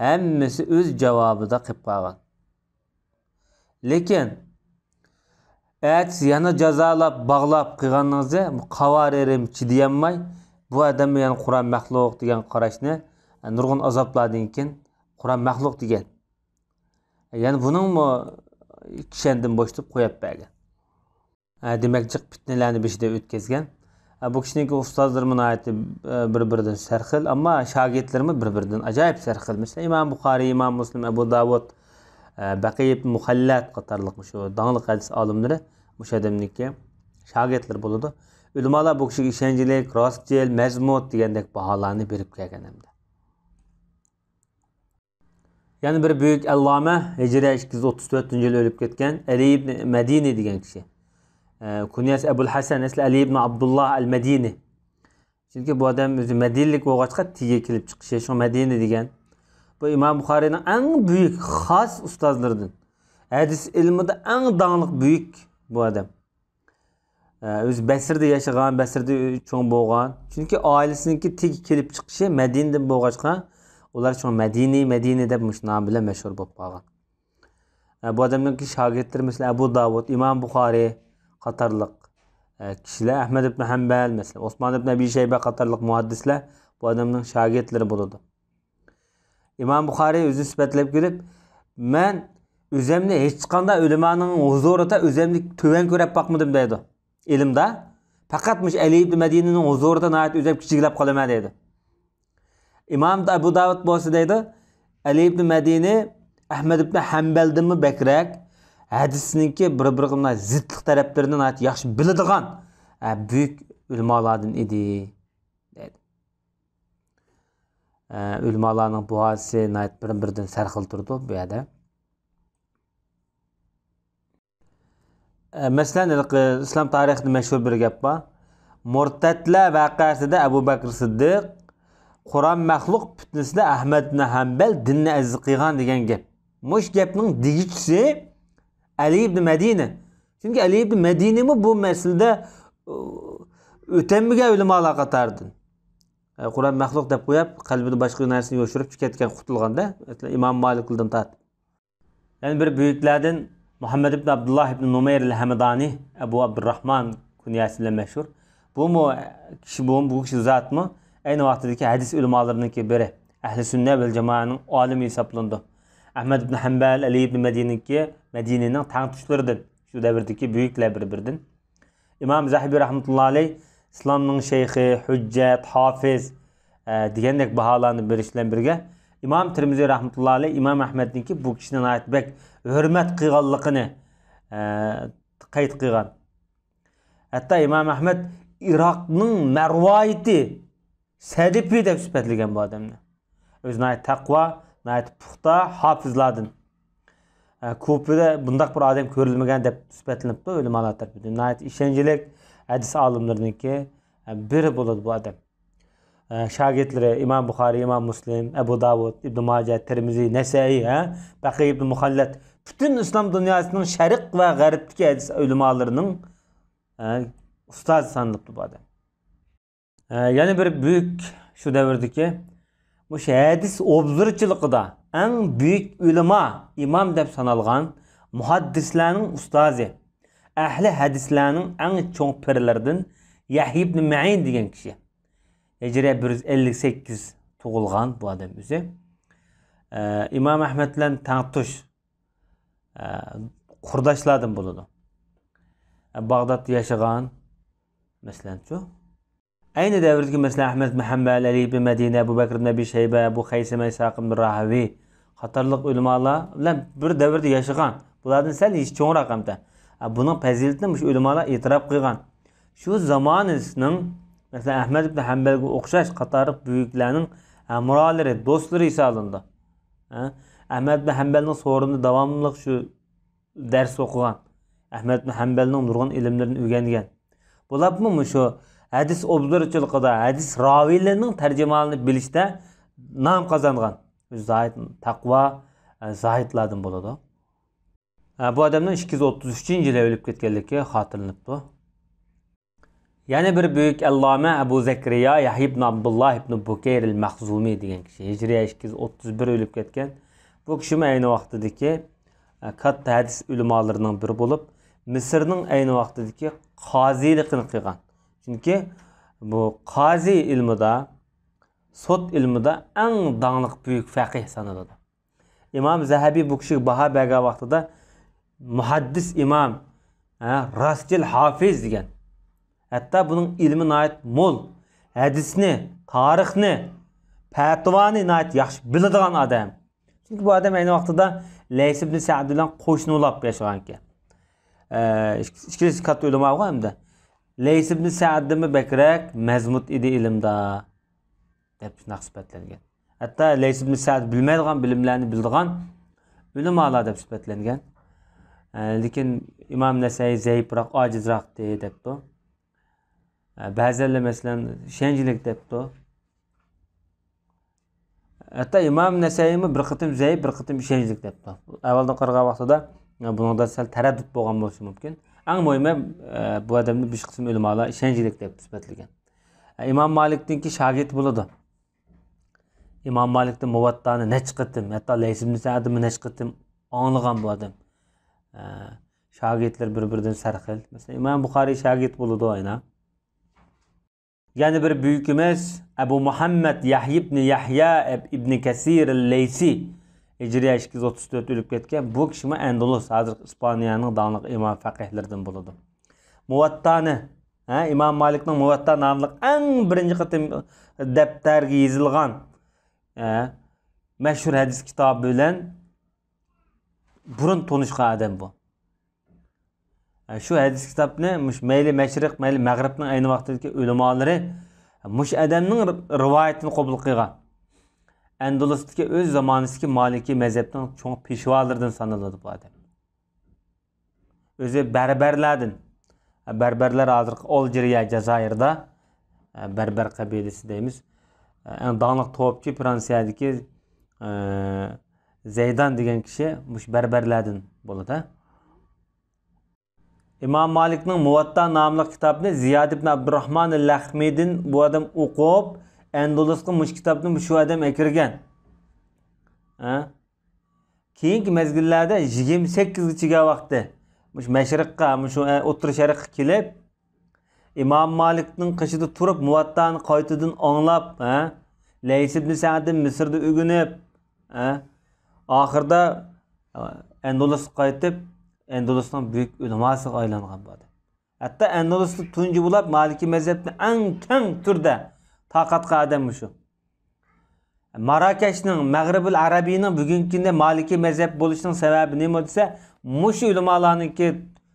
ھەممىسى ئۆز جاۋابىدا قېلىپ قالغان. لېكىن، ئەتىسى يەنە جازالاپ، باغلاپ قىلغانىڭىزدا، بۇ قاۋارىرىم چىدىيالماي، بۇ ئادەممۇ يەنە قۇرئان مەخلۇق دېگەن قاراشنى، نۇرغۇن ئازابلاردىن كېيىن قۇرئان مەخلۇق دېگەن. يەنە بۇنىڭمۇ كىشەندىن بوشىتىپ قويۇپ بەرگەن. دېمەك، جىق پىتنىلەرنى بېشىدا ئۆتكۈزگەن. بۇ كىشىنىڭكى ئۇستازلىرىمۇ ناھايىتى، بىر-بىرىدىن سەرخىل، ئەمما شاگىرتلىرىمۇ بىر-بىرىدىن ئاجايىپ سەرخىل. مەسىلەن، ئىمام بۇخارىي، ئىمام مۇسلىم، ئەبۇ داۋۇد، بەقىي ئىبن مۇخەللەد قاتارلىق مۇشۇ داڭلىق ھەدىس ئالىملىرى مۇشۇ ئادەمنىڭكى شاگىرتلىرى بولىدۇ. ئۆلىمالار بۇ كىشىگە ئىشەنچلىك، راستچىل، مەزمۇت دېگەندەك باھالارنى بېرىپ كەلگەن ئەمدى. يەنە بىر بۈيۈك ئەللامە، ھىجرىيە ئىككى يۈز ئوتتۇز تۆتىنچى يىلى ئۆلۈپ كەتكەن ئەلى ئىبن مەدىنى دېگەن كىشى. ئە، كۇنيەسى ئەبۇل ھەسەن، ئەسلى ئەلى ئىبن ئابدۇللا ئەل مەدىنى. چۈنكى بۇ ئادەم ئۆزى مەدىنىلىك بولغاچقا تېگى كېلىپ چىقىشى، شۇڭا مەدىنە دېگەن. بۇ ئىمام بۇخارىينىڭ ئەڭ بۈيۈك خاس ئۇستازلىرىدىن. ھەدىس ئىلمىدا ئەڭ داڭلىق بۈيۈك بۇ ئادەم. ئە، ئۆزى بەسرىدە ياشىغان، بەسرىدە چوڭ بولغان. چۈنكى ئائىلىسىنىڭكى تېگى كېلىپ چىقىشى مەدىنىدىن بولغاچقا، ئۇلار شۇڭا مەدىنى، مەدىنى دەپ مۇشۇ نام بىلەن مەشھۇر بولۇپ قالغان. ئە، بۇ ئادەمنىڭكى شاگىرتلىرى، مەسىلەن، ئەبۇ داۋۇد، ئىمام بۇخارىي قاتارلىق، ئە، كىشىلەر، ئەھمەد ئىبن ھەمبەل، مەسىلەن، ئوسمان ئىبن ئەبى شەيبە قاتارلىق مۇھەددىسلەر بۇ ئادەمنىڭ شاگىرتلىرى بولىدۇ. ئىمام بۇخارىي ئۆزىنى سۈپەتلەپ كېلىپ، مەن ئۆزەمنى ھېچقانداق ئۆلىمانىڭ ھۇزۇرىدا ئۆزەمنى تۆۋەن كۆرۈپ باقمىدىم دەيدۇ. ئىلىمدا پەقەت مۇشۇ ئەلى ئىبن مەدىنىنىڭ ھۇزۇرىدا ناھايىتى ئۆزەم كىچىكلەپ قالىمەن دەيدۇ. ئىمام ئەبۇ داۋۇد بولسا دەيدۇ، ئەلى ئىبن مەدىنى ئەھمەد ئىبن ھەمبەلدىنمۇ بەكرەك ھەدىسنىڭكى بىر-بىرىگە زىتلىق تەرەپلىرىنى ناھايىتى ياخشى بىلىدىغان، ئە، بۈيۈك ئۆلىمالاردىن ئىدى دەيدۇ. ئە، ئۆلىمالارنىڭ بۇھاسى ناھايىتى بىر-بىرىدىن سەرخىل تۇرىدۇ بۇ يەردە. ئە، مەسىلەن، ھېلىقى ئىسلام تارىخىدا مەشھۇر بىر گەپ بار. مۇرتەتلەر ۋەقەسىدە ئەبۇ بەكرى سىددىق، قۇرئان مەخلۇق پىتنىسىدە ئەھمەد ئىبن ھەمبەل دىننى ئەزىز قىلغان دېگەن گەپ. مۇشۇ گەپنىڭ دېگۈچىسى ئەلى ئىبن مەدىنى. چۈنكى ئەلى ئىبن مەدىنىمۇ بۇ مەسىلىدە، ئۇ، ئۆتەلمىگەن ئۆلىمالار قاتارىدىن. ئە، قۇرئان مەخلۇق دەپ قويۇپ، قەلبىدە باشقا نەرسىنى يوشۇرۇپ چىكەتكەن، قۇتۇلغاندا، مەسىلەن، ئىمام مالىكلىدىن تارتىپ. يەنە بىر بۈيۈكلەردىن مۇھەممەد ئىبن ئابدۇللا ئىبن نۇمەير ئەل ھەمدانى، ئەبۇ ئابدۇرراھمان كۇنيەسى بىلەن مەشھۇر. بۇمۇ كىشى، بۇ، بۇ كىشى زاتمۇ ئەينى ۋاقتىدىكى ھەدىس ئۆلىمالىرىنىڭكى بىرى، ئەھلى سۈننە ۋەل جامائەنىڭ ئالىمى ھېسابلىنىدۇ. ئەھمەد ئىبن ھەمبەل، ئەلى ئىبن مەدىنىنىڭكى، مەدىنىنىڭ تەڭتۇشلىرىدىن، شۇ دەۋردىكى بۈيۈكلەر بىر-بىرىدىن. ئىمام زەھەبى رەھمەتۇللا ئەلەيھ ئىسلامنىڭ شەيخى، ھۆججەت، ھافىز، ئە، دېگەندەك باھالارنى بېرىش بىلەن بىرگە، ئىمام تىرمىزى رەھمەتۇللا ئەلەيھ ئىمام ئەھمەدنىڭكى بۇ كىشىنى ناھايىتى بەك ھۆرمەت قىلغانلىقىنى، ئە، قەيت قىلغان. ھەتتا ئىمام ئەھمەد ئىراقنىڭ مەرۋايىتى، سەدىپى دەپ سۈپەتلىگەن بۇ ئادەمنى. ئۆزى ناھايىتى تەقۋا، ناھايىتى پۇختا ھافىزلاردىن. ئە، كۇفىدە بۇنداق بىر ئادەم كۆرۈلمىگەن دەپ سۈپەتلىنىپتۇ ئۆلىمالار تەرىپىدىن. ناھايىتى ئىشەنچلىك ھەدىس ئالىملىرىنىڭكى، ئە، بىرى بولىدۇ بۇ ئادەم. ئە، شاگىرتلىرى ئىمام بۇخارىي، ئىمام مۇسلىم، ئەبۇ داۋۇد، ئىبن ماجە، تىرمىزى، نەسەئىي، ھە، بەقىي ئىبن مۇخەللەت. پۈتۈن ئىسلام دۇنياسىنىڭ شەرق ۋە غەربتىكى ھەدىس ئۆلىمالىرىنىڭ، ئە، ئۇستازى سانىلىپتۇ بۇ ئادەم. ئە، يەنە بىر بۈيۈك شۇ دەۋردىكى، مۇشۇ ھەدىس ئوبزورچىلىقىدا ئەڭ بۈيۈك ئۆلىما، ئىمام دەپ سانالغان مۇھەددىسلەرنىڭ ئۇستازى، ئەھلى ھەدىسلەرنىڭ ئەڭ چوڭ پىرلىرىدىن يەھيا ئىبن مەئىن دېگەن كىشى. ھىجرىيە بىر يۈز ئەللىك سەككىز تۇغۇلغان بۇ ئادەم ئۆزى. ئە، ئىمام ئەھمەد بىلەن تەڭتۇش، ئە، قۇرداشلاردىن بولىدۇ. ئە، باغدادتا ياشىغان، مەسىلەنچۇ. ئەينى دەۋردىكى، مەسىلەن، ئەھمەد ئىبن ھەمبەل، ئەلى ئىبن مەدىنە، ئەبۇ بەكر ئىبن ئەبى شەيبە، ئەبۇ خەيسەمە، ئىسھاق ئىبن راھەۋى قاتارلىق ئۆلىمالار بىلەن بىر دەۋردە ياشىغان. بۇلاردىن سەل يېشى چوڭراق ھەمدە. ئە، بۇنىڭ پەزىلىتىنى مۇشۇ ئۆلىمالار ئېتىراپ قىلغان. شۇ زامانىسىنىڭ، مەسىلەن، ئەھمەد ئىبن ھەمبەلگە ئوخشاش قاتارلىق بۈيۈكلەرنىڭ ھەمراھلىرى، دوستلىرى ھېسابلىنىدۇ. ھە؟ ئەھمەد ئىبن ھەمبەلنىڭ سورۇنىدا داۋاملىق شۇ دەرس ئوقۇغان، ئەھمەد ئىبن ھەمبەلنىڭ نۇرغۇن ئىلىملىرىنى ئۆگەنگەن. بولۇپمۇ مۇشۇ ھەدىس ئوبزورچىلىقىدا ھەدىس راۋىيلىرىنىڭ تەرجىمىھالىنى بىلىشتە نام قازانغان. زاھىد، تەقۋا، ئە، زاھىدلاردىن بولىدۇ. ئە، بۇ ئادەمنىڭ ئىككى يۈز ئوتتۇز ئۈچىنچى يىلى ئۆلۈپ كەتكەنلىكى خاتىرىلىنىپتۇ. يەنە بىر بۈيۈك ئەللامە ئەبۇ زەكرىيا يەھيا ئىبن ئابدۇللا ئىبن بۇكەير ئەل مەخزۇمى دېگەن كىشى. ھىجرىيە ئىككى يۈز ئوتتۇز بىر ئۆلۈپ كەتكەن. بۇ كىشىمۇ ئەينى ۋاقتىدىكى، ئە، كاتتا ھەدىس ئۆلىمالىرىنىڭ بىرى بولۇپ، مىسىرنىڭ ئەينى ۋاقتىدىكى قازىلىقىنى قىلغان. چۈنكى بۇ قازى ئىلمىدا، سوت ئىلمىدا ئەڭ داڭلىق بۈيۈك فەقىھ سانىلىدۇ. ئىمام زەھەبى بۇ كىشىگە باھا بەرگەن ۋاقتىدا مۇھەددىس ئىمام، ھە، راستچىل ھافىز دېگەن. ھەتتا بۇنىڭ ئىلمى ناھايىتى مول. ھەدىسنى، تارىخنى، پەتىۋانى ناھايىتى ياخشى بىلىدىغان ئادەم. چۈنكى بۇ ئادەم ئەينى ۋاقتىدا لەيس ئىبن سەئد بىلەن قوشنا بولاپ ياشىغانىكەن. ئە، ئىك-، ئىككىلىسى كاتتا ئۆلىماغۇ ھەمدە. لەيس ئىبن سەئدتىنمۇ بەكرەك مەزمۇت ئىدى ئىلىمدا، دەپ شۇنداق سۈپەتلەنگەن. ھەتتا لەيس ئىبن سەئد بىلمەيدىغان بىلىملەرنى بىلىدىغان ئۆلىمالار دەپ سۈپەتلەنگەن. ئە، لېكىن ئىمام نەسەئىي زەئىپراق، ئاجىزراق دەپتۇ. ئە، بەزىلەر مەسىلەن ئىشەنچلىك دەپتۇ. ھەتتا ئىمام نەسەئىيمۇ بىر قېتىم زەئىپ، بىر قېتىم ئىشەنچلىك دەپتۇ. ئەۋۋەلدىن قارىغان ۋاقتىدا، ئە، بۇنىڭدا سەل تەرەددۇت بولغان بولۇشى مۇمكىن. ئەڭ مۇھىمى، ئە، بۇ ئادەمنى بىر قىسىم ئۆلىمالار ئىشەنچلىك دەپ سۈپەتلىگەن. ئە، ئىمام مالىكنىڭكى شاگىرتى بولىدۇ. ئىمام مالىكتىن مۇۋەتتانى نەچچە قېتىم، ھەتتا لەيس ئىبن سەئدنىمۇ نەچچە قېتىم ئاڭلىغان بۇ ئادەم. ئە، شاگىرتلىرى بىر-بىرىدىن سەرخىل. مەسىلەن، ئىمام بۇخارىي شاگىرت بولىدۇ ئەينە. يەنە بىر بۈيۈكىمىز ئەبۇ مۇھەممەد يەھيا ئىبنى يەھيا ئىبنى كەسىر لەيسى، ھىجرىيە ئىككى يۈز ئوتتۇز تۆت ئۆلۈپ كەتكەن. بۇ كىشىمۇ ئەندۇلۇس، ھازىرقى ئىسپانىيەنىڭ داڭلىق ئىمام فەقىھلىرىدىن بولىدۇ. مۇۋەتتانى، ھە، ئىمام مالىكنىڭ مۇۋەتتا ناملىق ئەڭ بىرىنچى قېتىم دەپتەرگە يېزىلغان، ھە، مەشھۇر ھەدىس كىتابى بىلەن بۇرۇن تونۇشقان ئادەم بۇ. شۇ ھەدىس كىتابنى مۇشۇ مەيلى مەشرىق، مەيلى مەغرىبنىڭ ئەينى ۋاقتىدىكى ئۆلىمالىرى مۇشۇ ئادەمنىڭ رىۋايىتىنى قوبۇل قىلغان. ئەندۇلۇستىكى ئۆز زامانىسىدىكى مالىكىي مەزھەپنىڭ چوڭ پېشۋالىرىدىن سانىلىدۇ بۇ ئادەم. ئۆزى بەربەرلەردىن. بەربەرلەر ھازىرقى ئالجىرىيە، جازائىردا، بەربەر قەبىلىسى دەيمىز. ئەڭ داڭلىق توپچى فرانسىيەدىكى زەيدان دېگەن كىشى مۇشۇ بەربەرلەردىن بولىدۇ. ئىمام مالىكنىڭ مۇۋەتتا ناملىق كىتابىنى زىياد ئىبن ئابدۇراخمان لەخمىدىن بۇ ئادەم ئوقۇپ، ئەندۇلۇسقا مۇشۇ كىتابنى مۇشۇ ئادەم ئەكىرگەن. ھە؟ كېيىنكى مەزگىللەردە يىگىرمە سەككىزگە چىگەن ۋاقتى مۇشۇ مەشرىققە، مۇشۇ، ئە، ئوتتۇرا شەرققە كېلىپ، ئىمام مالىكنىڭ قېشىدا تۇرۇپ، مۇۋەتتانى قايتىدىن ئاڭلاپ، ھە، لەيس ئىبن سەئدنى مىسىردا ئۆگىنىپ، ھە، ئاخىرىدا، ئە، ئەندۇلۇسقا قايتىپ، ئەندۇلۇسنىڭ بۈيۈك ئۆلىماسىغا ئايلانغان بۇ ئادەم. ھەتتا ئەندۇلۇستا تۇنجى بولۇپ مالىكىي مەزھەپنى ئەڭ كەڭ تۈردە تارقاتقان ئادەم مۇشۇ. ماراكەشنىڭ، مەغرىبۇل ئەرەبىينىڭ بۈگۈنكى كۈندە مالىكىي مەزھەپ بولۇشىنىڭ سەۋەبى نېمە دېسە، مۇشۇ ئۆلىمالارنىڭكى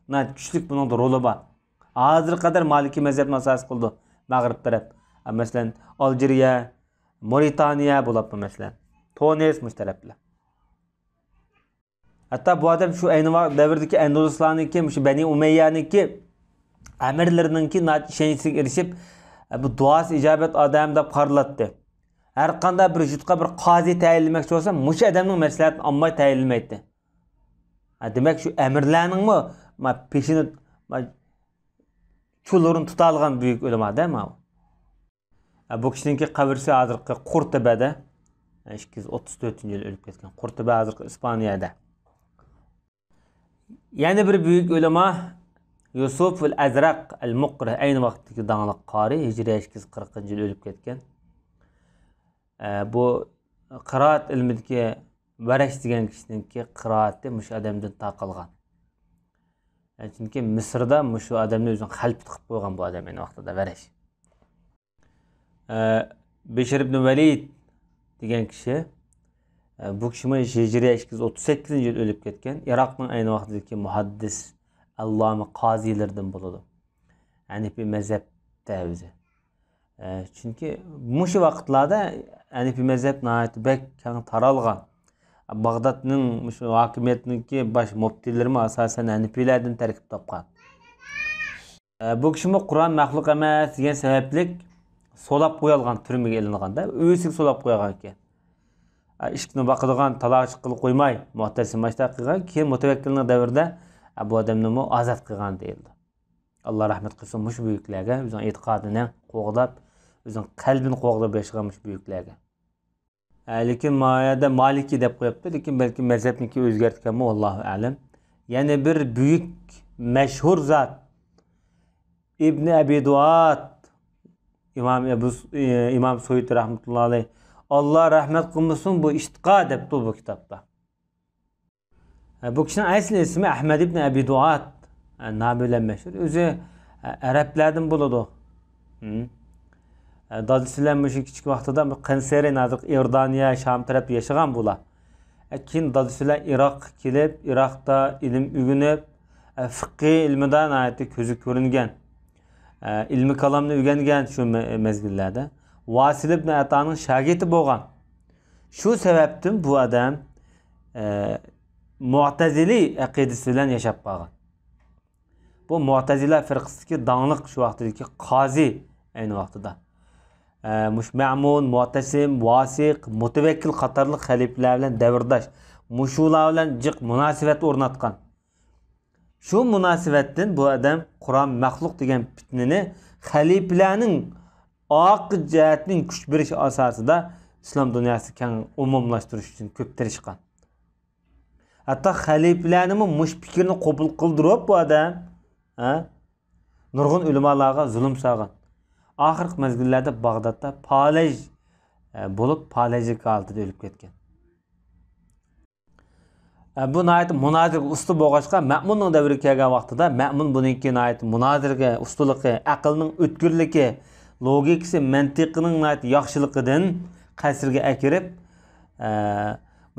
ناھايىتى كۈچلۈك بۇنىڭدا رولى بار. ھازىرغا قەدەر مالىكىي مەزھەپنى ئاساس قىلىدۇ مەغرىب تەرەپ. مەسىلەن، ئالجىرىيە، مورىتانىيە بولۇپمۇ مەسىلەن، تۇنىس مۇشۇ تەرەپلەر. ھەتتا بۇ ئادەم شۇ ئەينى ۋاقىت دەۋردىكى ئەندۇلۇسلارنىڭكى، مۇشۇ بەنى ئۇمەييەنىڭكى ئەمىرلىرىنىڭكى ناھايىتى ئىشەنچىسىگە ئېرىشىپ، بۇ دۇئاسى ئىجابەت ئادەم دەپ قارىلاتتى. ھەر قانداق بىر يۇرتقا بىر قازى تەيىنلىمەكچى بولسا، مۇشۇ ئادەمنىڭ مەسلىھەتىنى ئالماي تەيىنلىمەيتتى. ھە، دېمەك، شۇ ئەمىرلەرنىڭمۇ، ما، پېشىنى، ما، چۇلۇرىنى تۇتالىغان بۈيۈك ئۆلىما-دە، ماۋۇ. بۇ كىشىنىڭكى قەبرىسى ھازىرقى قۇرتۇبەدە، ئىككى يۈز ئوتتۇز تۆتىنچى يىلى ئۆلۈپ كەتكەن. قۇرتۇبە ھازىرقى ئىسپانىيەدە. يەنە بىر بۈيۈك ئۆلىما يۈسۈف ئەل ئەزرەق ئەل مۇقرى، ئەينى ۋاقىتتىكى داڭلىق قارى، ھىجرىيە ئىككى يۈز قىرىقىنچى يىلى ئۆلۈپ كەتكەن. ئە، بۇ قىرائەت ئىلمىدىكى ۋەرەش دېگەن كىشىنىڭكى قىرائىتى مۇشۇ ئادەمدىن تارقالغان. ئە، چۈنكى مىسىردا مۇشۇ ئادەمنى ئۆزىنىڭ خەلپىتى قىلىپ قويغان بۇ ئادەم ئەينى ۋاقتىدا ۋەرەش. ئە، بېشىر ئىبن ۋەلىد دېگەن كىشى، ئە، بۇ كىشىمۇ ھىجرىيە ئىككى يۈز ئوتتۇز سەككىزىنچى يىل ئۆلۈپ كەتكەن، ئىراقنىڭ ئەينى ۋاقتىدىكى مۇھەددىس، ئەللامە، قازىلىرىدىن بولىدۇ. ھەنىفىي مەزھەپتە ئۆزى. ئە، چۈنكى مۇشۇ ۋاقىتلاردا ھەنىفىي مەزھەپ ناھايىتى بەك كەڭ تارالغان. باغدادنىڭ مۇشۇ ھاكىمىيەتنىڭكى باش مۇپتىلىرىمۇ ئاساسەن ھەنىفىيلەردىن تەركىب تاپقان. ئە، بۇ كىشىمۇ قۇرئان مەخلۇق ئەمەس دېگەن سەۋەبلىك سولاپ قويالغان، تۈرمىگە ئېلىنغاندا، ئۆيىسىگە سولاپ قويغان ئىكەن. ئە، ئىشىكنى باقىدىغان، تالاغا چىققىلى قويماي، مۇئتەسىم ماشتا قىلغان، كېيىن مۇتەۋەككىلنىڭ دەۋرىدە، ئە، بۇ ئادەمنىمۇ ئازاد قىلغان دېيىلدى. ئاللا رەھمەت قىلسۇن مۇشۇ بۈيۈكلەرگە، ئۆزىنىڭ ئېتىقادىنى قوغداپ، ئۆزىنىڭ قەلبىنى قوغداپ ياشىغان مۇشۇ بۈيۈكلەرگە. ئە، لېكىن ما يەردە مالىكى دەپ قويۇپتۇ، لېكىن بەلكىم مەزھەپنىڭكى ئۆزگەرتكەنمۇ، ۋاللاھۇ ئەلەم. يەنە بىر بۈيۈك، مەشھۇر زات، ئىبنى ئەبى دۇئاد، ئىمام ئەبۇ، ئىمام سۇيۇتى رەھمەتۇللا ئەلەيھ. ئاللا رەھمەت قىلمىسۇن بۇ ئىتقا دەپتۇ بۇ كىتابتا. بۇ كىشىنىڭ ئەسلى ئىسمى ئەھمەد ئىبن ئەبى دۇئاد، نامى بىلەن مەشھۇر. ئۆزى ئەرەبلەردىن بولىدۇ. دادىسى بىلەن مۇشۇ كىچىك ۋاقتىدا بۇ قەنسېرىن، ھازىرقى ئىئوردانىيە، شام تەرەپتە ياشىغان بۇلار. كېيىن دادىسى بىلەن ئىراققا كېلىپ، ئىراقتا ئىلىم ئۆگىنىپ، فىقھى ئىلمىدا ناھايىتى كۆزى كۆرۈنگەن. ئىلمىي كالامنى ئۆگەنگەن شۇ مەزگىللەردە. ۋاسىل ئىبن ئەتانىڭ شاگىرتى بولغان. شۇ سەۋەبتىن بۇ ئادەم، ئە، مۇئتەزىلى ئەقىدىسى بىلەن ياشاپ قالغان. بۇ مۇئتەزىلە فىرقىسىدىكى داڭلىق شۇ ۋاقتىدىكى قازى ئەينى ۋاقتىدا. ئە، مۇشۇ مەمۇن، مۇئتەسىم، ۋاسىق، مۇتەۋەككىل قاتارلىق خەلىپىلەر بىلەن دەۋرداش، مۇشۇلار بىلەن جىق مۇناسىۋەت ئورناتقان. شۇ مۇناسىۋەتتىن بۇ ئادەم قۇرئان مەخلۇق دېگەن پىتنىنى خەلىپىلەرنىڭ ئاقىل جەھەتتىن كۈچ بېرىش ئاساسىدا ئىسلام دۇنياسىدا كەڭ ئومۇملاشتۇرۇش ئۈچۈن كۆپ تىرىشقان. ھەتتا خەلىپىلەرنىمۇ مۇشۇ پىكىرنى قوبۇل قىلدۇرۇپ بۇ ئادەم، ھە، نۇرغۇن ئۆلىمالارغا زۇلۇم سالغان. ئاخىرقى مەزگىللەردە باغدادتا پالەج، ئە، بولۇپ، پالەجلىك ھالىتىدە ئۆلۈپ كەتكەن. ئە، بۇ ناھايىتى مۇنازىرىگە ئۇستا بولغاچقا، مەمۇننىڭ دەۋرىگە كەلگەن ۋاقتىدا مەمۇن بۇنىڭكى ناھايىتى مۇنازىرىگە ئۇستىلىقى، ئەقىلنىڭ ئۆتكۈرلۈكى، لوگىكىسى، مەنتىقىنىڭ ناھايىتى ياخشىلىقىدىن قەسىرگە ئەكىرىپ، ئە،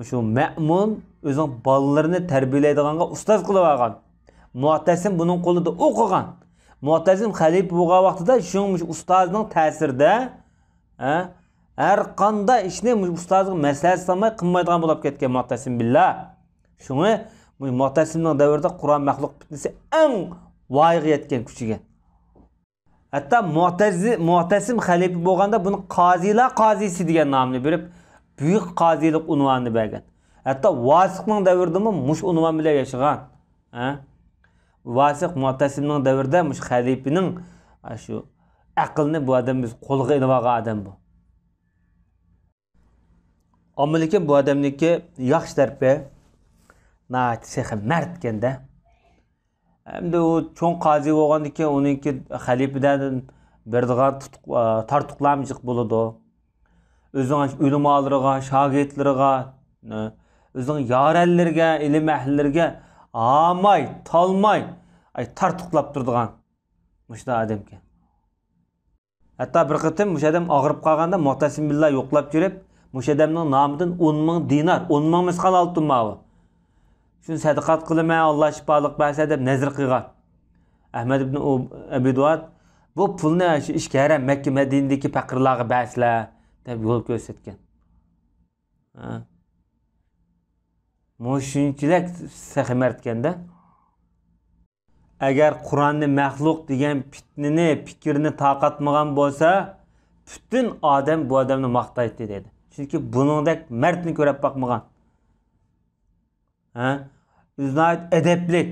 مۇشۇ مەمۇن ئۆزىنىڭ بالىلىرىنى تەربىيەلەيدىغانغا ئۇستاز قىلىپ ئالغان. مۇئتەسىم بۇنىڭ قولىدا ئوقۇغان. مۇئتەسىم خەلىپە بولغان ۋاقتىدا شۇنىڭ مۇشۇ ئۇستازىنىڭ تەسىرىدە، ھە، ھەر قانداق ئىشنى مۇشۇ ئۇستازىغا مەسلىھەت سالماي قىلمايدىغان بولۇپ كەتكەن مۇئتەسىم بىللا. شۇڭا مۇشۇ مۇئتەسىمنىڭ دەۋرىدە قۇرئان مەخلۇق پىتنىسى ئەڭ ۋايىغا يەتكەن، كۈچىگەن. ھەتتا مۇئتەزى-، مۇئتەسىم خەلىپە بولغاندا بۇنى قازىلار قازىسى دېگەن نامنى بېرىپ، بۈيۈك قازىلىق ئۇنۋانىنى بەرگەن. ھەتتا ۋاسىقنىڭ دەۋرىدىمۇ مۇشۇ ئۇنۋان بىلەن ياشىغان. ھە؟ ۋاسىق مۇئتەسىمنىڭ دەۋرىدە مۇشۇ خەلىپىنىڭ، ئە، شۇ ئەقىلنى بۇ ئادەم بىز قولغا ئېلىۋالغان ئادەم بۇ. ئەمما لېكىن بۇ ئادەمنىڭكى ياخشى تەرىپى ناھايىتى سېخىي مەردكەندە. ئەمدى ئۇ چوڭ قازى بولغاندىن كېيىن ئۇنىڭكى خەلىپىدىن بېرىدىغان تۇتۇق-، ئا، تارتۇقلارمۇ جىق بولىدۇ. ئۆزىنىڭ ئۆلىمالىرىغا، شاگىرتلىرىغا، ئۆزىنىڭ يارەنلىرىگە، ئىلىم ئەھلىلىرىگە ھاماي، تالماي، ئاي، تارتۇقلاپ تۇرىدىغان مۇشۇنداق ئادەمكەن. ھەتتا بىر قېتىم مۇشۇ ئادەم ئاغرىپ قالغاندا مۇئتەسىم بىللا يوقلاپ يۈرۈپ، مۇشۇ ئادەمنىڭ نامىدىن ئون مىڭ دىنار، ئون مىڭ مىسقال ئالتۇن ماۋۇ. شۇنى سەدىقات قىلىمەن، ئاللا شىپالىق بەرسە دەپ نەزىر قىلغان. ئەھمەد ئىبن ئۇ-، ئەبى دۇئاد، بۇ پۇلنى شۇ ئىچكى ھەرەم مەككە مەدىنىدىكى پەقىرلارغا بەرسىلە دەپ يول كۆرسەتكەن. ھە. مۇشۇنچىلىك سېخىي مەردكەندە. ئەگەر قۇرئاننى مەخلۇق دېگەن پىتنىنى، پىكىرنى تارقاتمىغان بولسا، پۈتۈن ئادەم بۇ ئادەمنى ماختايتتى دەيدۇ. چۈنكى بۇنىڭدەك مەردنى كۆرۈپ باقمىغان. ھە؟ ئۆزى ناھايىتى ئەدەپلىك،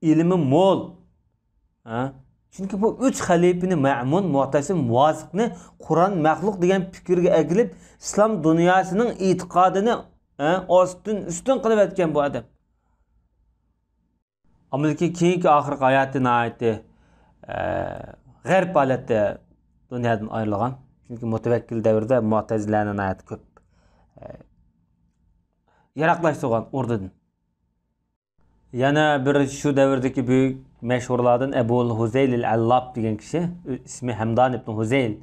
ئىلمى مول. ھە؟ چۈنكى بۇ ئۈچ خەلىپىنى مەمۇن، مۇئتەسىم، ۋاسىقنى قۇرئان مەخلۇق دېگەن پىكىرگە ئەكېلىپ، ئىسلام دۇنياسىنىڭ ئېتىقادىنى، ھە، ئاستىن ئۈستۈن قىلىۋەتكەن بۇ ئادەم. ئەمما لېكىن كېيىنكى ئاخىرقى ھاياتى ناھايىتى، ئە، غەرىب ھالەتتە دۇنيادىن ئايرىلغان. چۈنكى مۇتەۋەككىل دەۋرىدە مۇئتەزىلەنى ناھايىتى كۆپ، ئە، يىراقلاشتۇرغان ئوردىدىن. يەنە بىر شۇ دەۋردىكى بۈيۈك مەشھۇرلاردىن ئەبۇل ھۇزەيل ئەل ئەللاپ دېگەن كىشى، ئىسمى ھەمدان ئىبن ھۇزەيل.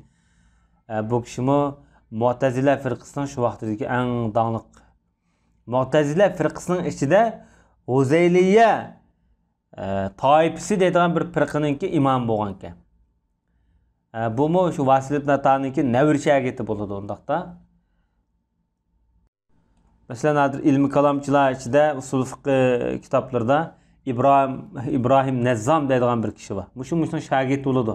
ئە، بۇ كىشىمۇ مۇئتەزىلە فىرقىسىنىڭ شۇ ۋاقتىدىكى ئەڭ داڭلىق مۇئتەزىلە فىرقىسىنىڭ ئىچىدە ھۇزەيلىيە، ئە، تائىپىسى دەيدىغان بىر فىرقىنىڭكى ئىمامى بولغانىكەن. ئە، بۇمۇ شۇ ۋاسىل ئىبن ئاتانىڭكى نەۋرە شاگىرتى بولىدۇ ئۇنداقتا. مەسىلەن، ھازىر ئىلمىي كالامچىلار ئىچىدە ئۇسۇل فىقھى كىتابلىرىدا ئىبراھىم، ئىبراھىم نەززام دەيدىغان بىر كىشى بار. مۇشۇ، مۇشۇنىڭ شاگىرتى بولىدۇ.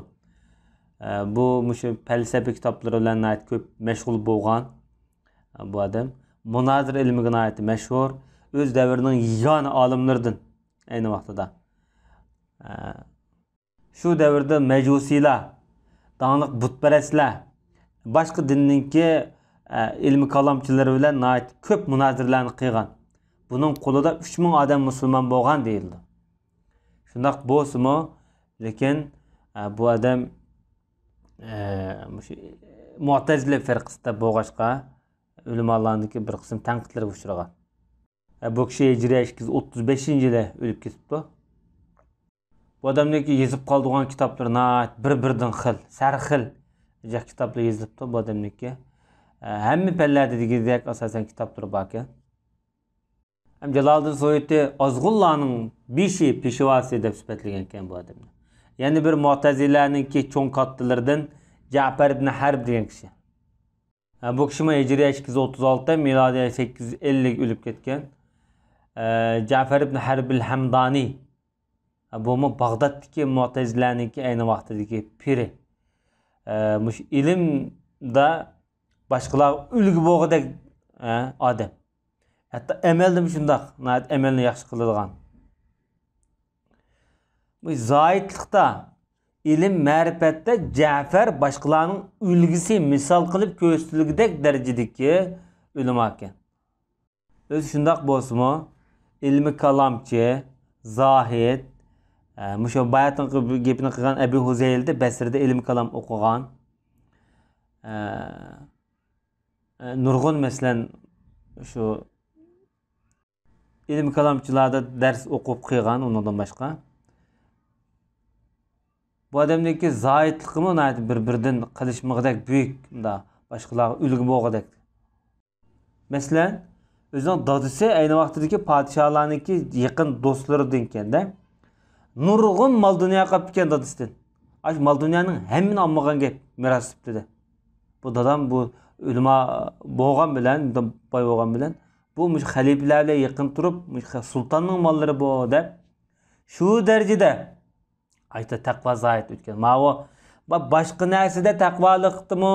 ئە، بۇ مۇشۇ پەلسەپە كىتابلىرى بىلەن ناھايىتى كۆپ مەشغۇل بولغان، ئە، بۇ ئادەم. مۇنازىرە ئىلمىگە ناھايىتى مەشھۇر. ئۆز دەۋرىنىڭ يېگانە ئالىملىرىدىن ئەينى ۋاقتىدا. ئە، شۇ دەۋردە مەجۇسىيلار، داڭلىق بۇتپەرەسلەر، باشقا دىننىڭكى، ئە، ئىلمىي كالامچىلىرى بىلەن ناھايىتى كۆپ مۇنازىرىلەرنى قىلغان. بۇنىڭ قولىدا ئۈچ مىڭ ئادەم مۇسۇلمان بولغان دېيىلىدۇ. شۇنداق بولسىمۇ، لېكىن، ئە، بۇ ئادەم، ئە، مۇشۇ مۇئتەزىلە فىرقىسىدە بولغاچقا، ئۆلىمالارنىڭكى بىر قىسىم تەنقىدلىرىگە ئۇچرىغان. ئە، بۇ كىشى ھىجرىيە ئىككى يۈز ئوتتۇز بەشىنچى يىلى ئۆلۈپ كېتىپتۇ. بۇ ئادەمنىڭكى يېزىپ قالدۇرغان كىتابلىرى ناھايىتى بىر-بىرىدىن خىل، سەرخىل جىق كىتابلار يېزىلىپتۇ بۇ ئادەمنىڭكى. ئە، ھەممە پەنلەردە دېگۈدەك ئاساسەن كىتابلىرى باركەن. ھەم جالالىدىن سۇيۇتى ئازغۇنلارنىڭ بېشى، پېشۋاسى دەپ سۈپەتلىگەنكەن بۇ ئادەمنى. يەنە بىر مۇئتەزىلەنىڭكى چوڭ كاتتىلىرىدىن جەپەر ئىبن ھەرب دېگەن كىشى. ھە، بۇ كىشىمۇ ھىجرىيە ئىككى يۈز ئوتتۇز ئالتە، مىلادىيە سەككىز يۈز ئەللىك ئۆلۈپ كەتكەن. ئە، جەفەر ئىبن ھەربىل ھەمدانى. ھە، بۇمۇ باغدادتىكى مۇئتەزىلەنىڭكى ئەينى ۋاقتىدىكى پىرى. ئە، مۇشۇ ئىلىمدا باشقىلارغا ئۈلگە بولغۇدەك، ئە، ئادەم. ھەتتا ئەمەلدىمۇ شۇنداق، ناھايىتى ئەمەلنى ياخشى قىلىدىغان. بۇ زاھىدلىقتا، ئىلىم-مەرىپەتتە جەفەر باشقىلارنىڭ ئۈلگىسى، مىسال قىلىپ كۆرسىتىلگۈدەك دەرىجىدىكى ئۆلىما ئىكەن. ئۆزى شۇنداق بولسىمۇ، ئىلمىي كالامچى، زاھىد، ئە، مۇشۇ باياتىنقى گېپىنى قىلغان ئەبۇ ھۇزەيلدە بەسرىدە ئىلمىي كالام ئوقۇغان. ئە، ئە، نۇرغۇن، مەسىلەن، شۇ ئىلمىي كالامچىلاردا دەرس ئوقۇپ قىلغان، ئۇنىڭدىن باشقا. بۇ ئادەمنىڭكى زاھىدلىقىمۇ ناھايىتى بىر-بىرىدىن قېلىشمىغۇدەك بۈيۈك، مۇنداق باشقىلارغا ئۈلگە بولغۇدەك. مەسىلەن، ئۆزىنىڭ دادىسى ئەينى ۋاقتىدىكى پادىشاھلارنىڭكى يېقىن دوستلىرىدىن ئىكەن-دە. نۇرغۇن مال-دۇنيا قاپتىكەن دادىسىدىن. ئاشۇ مال-دۇنيانىڭ ھەممىنى ئالمىغان گەپ، مىراس سۈپىتىدە. بۇ دادام بۇ ئۆلىما بولغان بىلەن، باي بولغان بىلەن، بۇ مۇشۇ خەلىپىلەر بىلەن يېقىن تۇرۇپ، مۇشۇ سۇلتاننىڭ ماللىرى بۇ دەپ، شۇ دەرىجىدە ئايتا تەقۋا زاھىد ئۆتكەن. ماۋۇ با-، باشقا نەرسىدە تەقۋالىقتىمۇ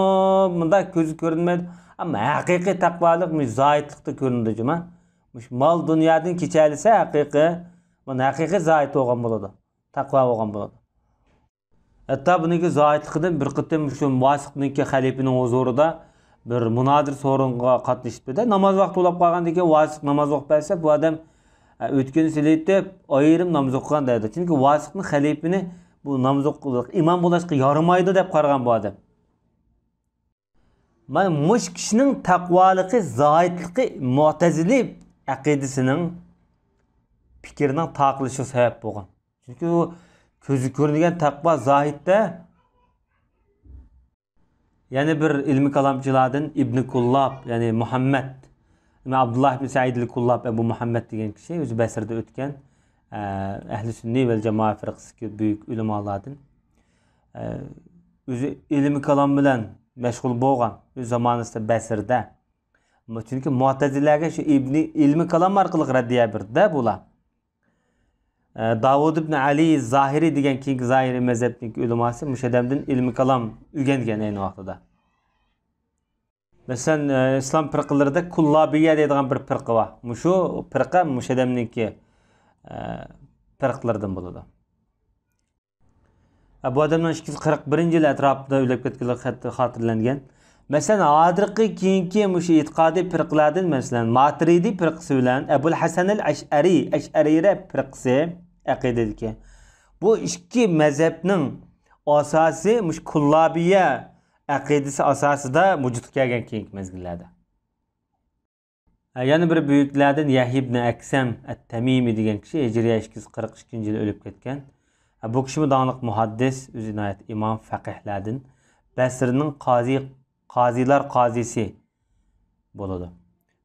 مۇنداق كۆزگە كۆرۈنمەيدۇ. ئەمما ھەقىقىي تەقۋالىق مۇشۇ زاھىدلىقتا كۆرۈنىدۇ، جۇما. مۇشۇ مال-دۇنيادىن كېچەلىسە ھەقىقىي، مانا ھەقىقىي زاھىد بولغان بولىدۇ. تەقۋا بولغان بولىدۇ. ھەتتا بۇنىڭكى زاھىدلىقىدىن بىر قېتىم شۇ ۋاسىقنىڭكى خەلىپىنىڭ ھۇزۇرىدا بىر مۇنازىرە سورۇنغا قاتنىشىپتۇ-دە، ناماز ۋاقتى بولاپ قالغاندىن كېيىن ۋاسىق ناماز ئوقۇپ بەرسە، بۇ ئادەم، ئە، ئۆتكىنى سېلىۋېتىپ، ئايرىم ناماز ئوقۇغان دەيدۇ. چۈنكى ۋاسىقنى خەلىپىنى بۇ ناماز ئوقۇ-، ئىمام بولۇشقا يارىمايدۇ دەپ قارىغان بۇ ئادەم. مانا مۇشۇ كىشىنىڭ تەقۋالىقى، زاھىدلىقى مۇئتەزىلى ئەقىدىسىنىڭ پىكرىنىڭ تاقىلىشىغا سەۋەب بولغان. چۈنكى ئۇ كۆزگە كۆرۈنگەن تەقۋا زاھىدتە. يەنە بىر ئىلمىي كالامچىلاردىن ئىبنى كۇللاب، يەنى مۇھەممەد ئىبنى ئابدۇللا ئىبنى سەئىد ئەل كۇللاب، ئەبۇ مۇھەممەد دېگەن كىشى، ئۆزى بەسرىدە ئۆتكەن، ئە، ئەھلى سۈننى ۋەل جامائە فىرقىسىدىكى بۈيۈك ئۆلىمالاردىن. ئە، ئۆزى ئىلمىي كالام بىلەن مەشغۇل بولغان، ئۆز زامانىسىدا بەسرىدە. چۈنكى مۇئتەزىلەگە شۇ ئىبنى، ئىلمىي كالام ئارقىلىق رەددىيە بېرىدۇ-دە بۇلار. ئە، داۋۇد ئىبن ئەلى زاھىرى دېگەن كېيىنكى زاھىرىي مەزھەپنىڭكى ئۆلىماسى مۇشۇ ئادەمدىن ئىلمىي كالام ئۆگەنگەن ئەينى ۋاقتىدا. مەسىلەن، ئە، ئىسلام پىرقىلىرىدا كۇللابىيە دەيدىغان بىر پىرقە بار. مۇشۇ پىرقە مۇشۇ ئادەمنىڭكى، ئە، پىرقىلىرىدىن بولىدۇ. ئە، بۇ ئادەمنىڭ ئىككى يۈز قىرىق بىرىنچى يىل ئەتراپىدا ئۆلۈپ كەتكەنلىكى خات-، خاتىرىلەنگەن. مەسىلەن، ھازىرقى كېيىنكى مۇشۇ ئېتىقادىي پىرقىلەردىن، مەسىلەن، ماتۇرىدىي پىرقىسى بىلەن ئەبۇل ھەسەنىل ئەشئەرى، ئەشئەرىيە پىرقىسى ئەقىدىدىكى، بۇ ئىككى مەزھەپنىڭ ئاساسى مۇشۇ كۇللابىيە ئەقىدىسى ئاساسىدا ۋۇجۇدقا كەلگەن كېيىنكى مەزگىللەردە. ھە، يەنە بىر بۈيۈكلەردىن يەھيا ئىبنى ئەكسەم ئەت-تەمىمى دېگەن كىشى ھىجرىيە ئىككى يۈز قىرىق ئىككىنچى يىلى ئۆلۈپ كەتكەن. ھە، بۇ كىشىمۇ داڭلىق مۇھەددىس، ئۆزى ناھايىتى ئىمام، فەقىھلەردىن، بەسرىنىڭ قازى، قازىلار قازىسى بولىدۇ.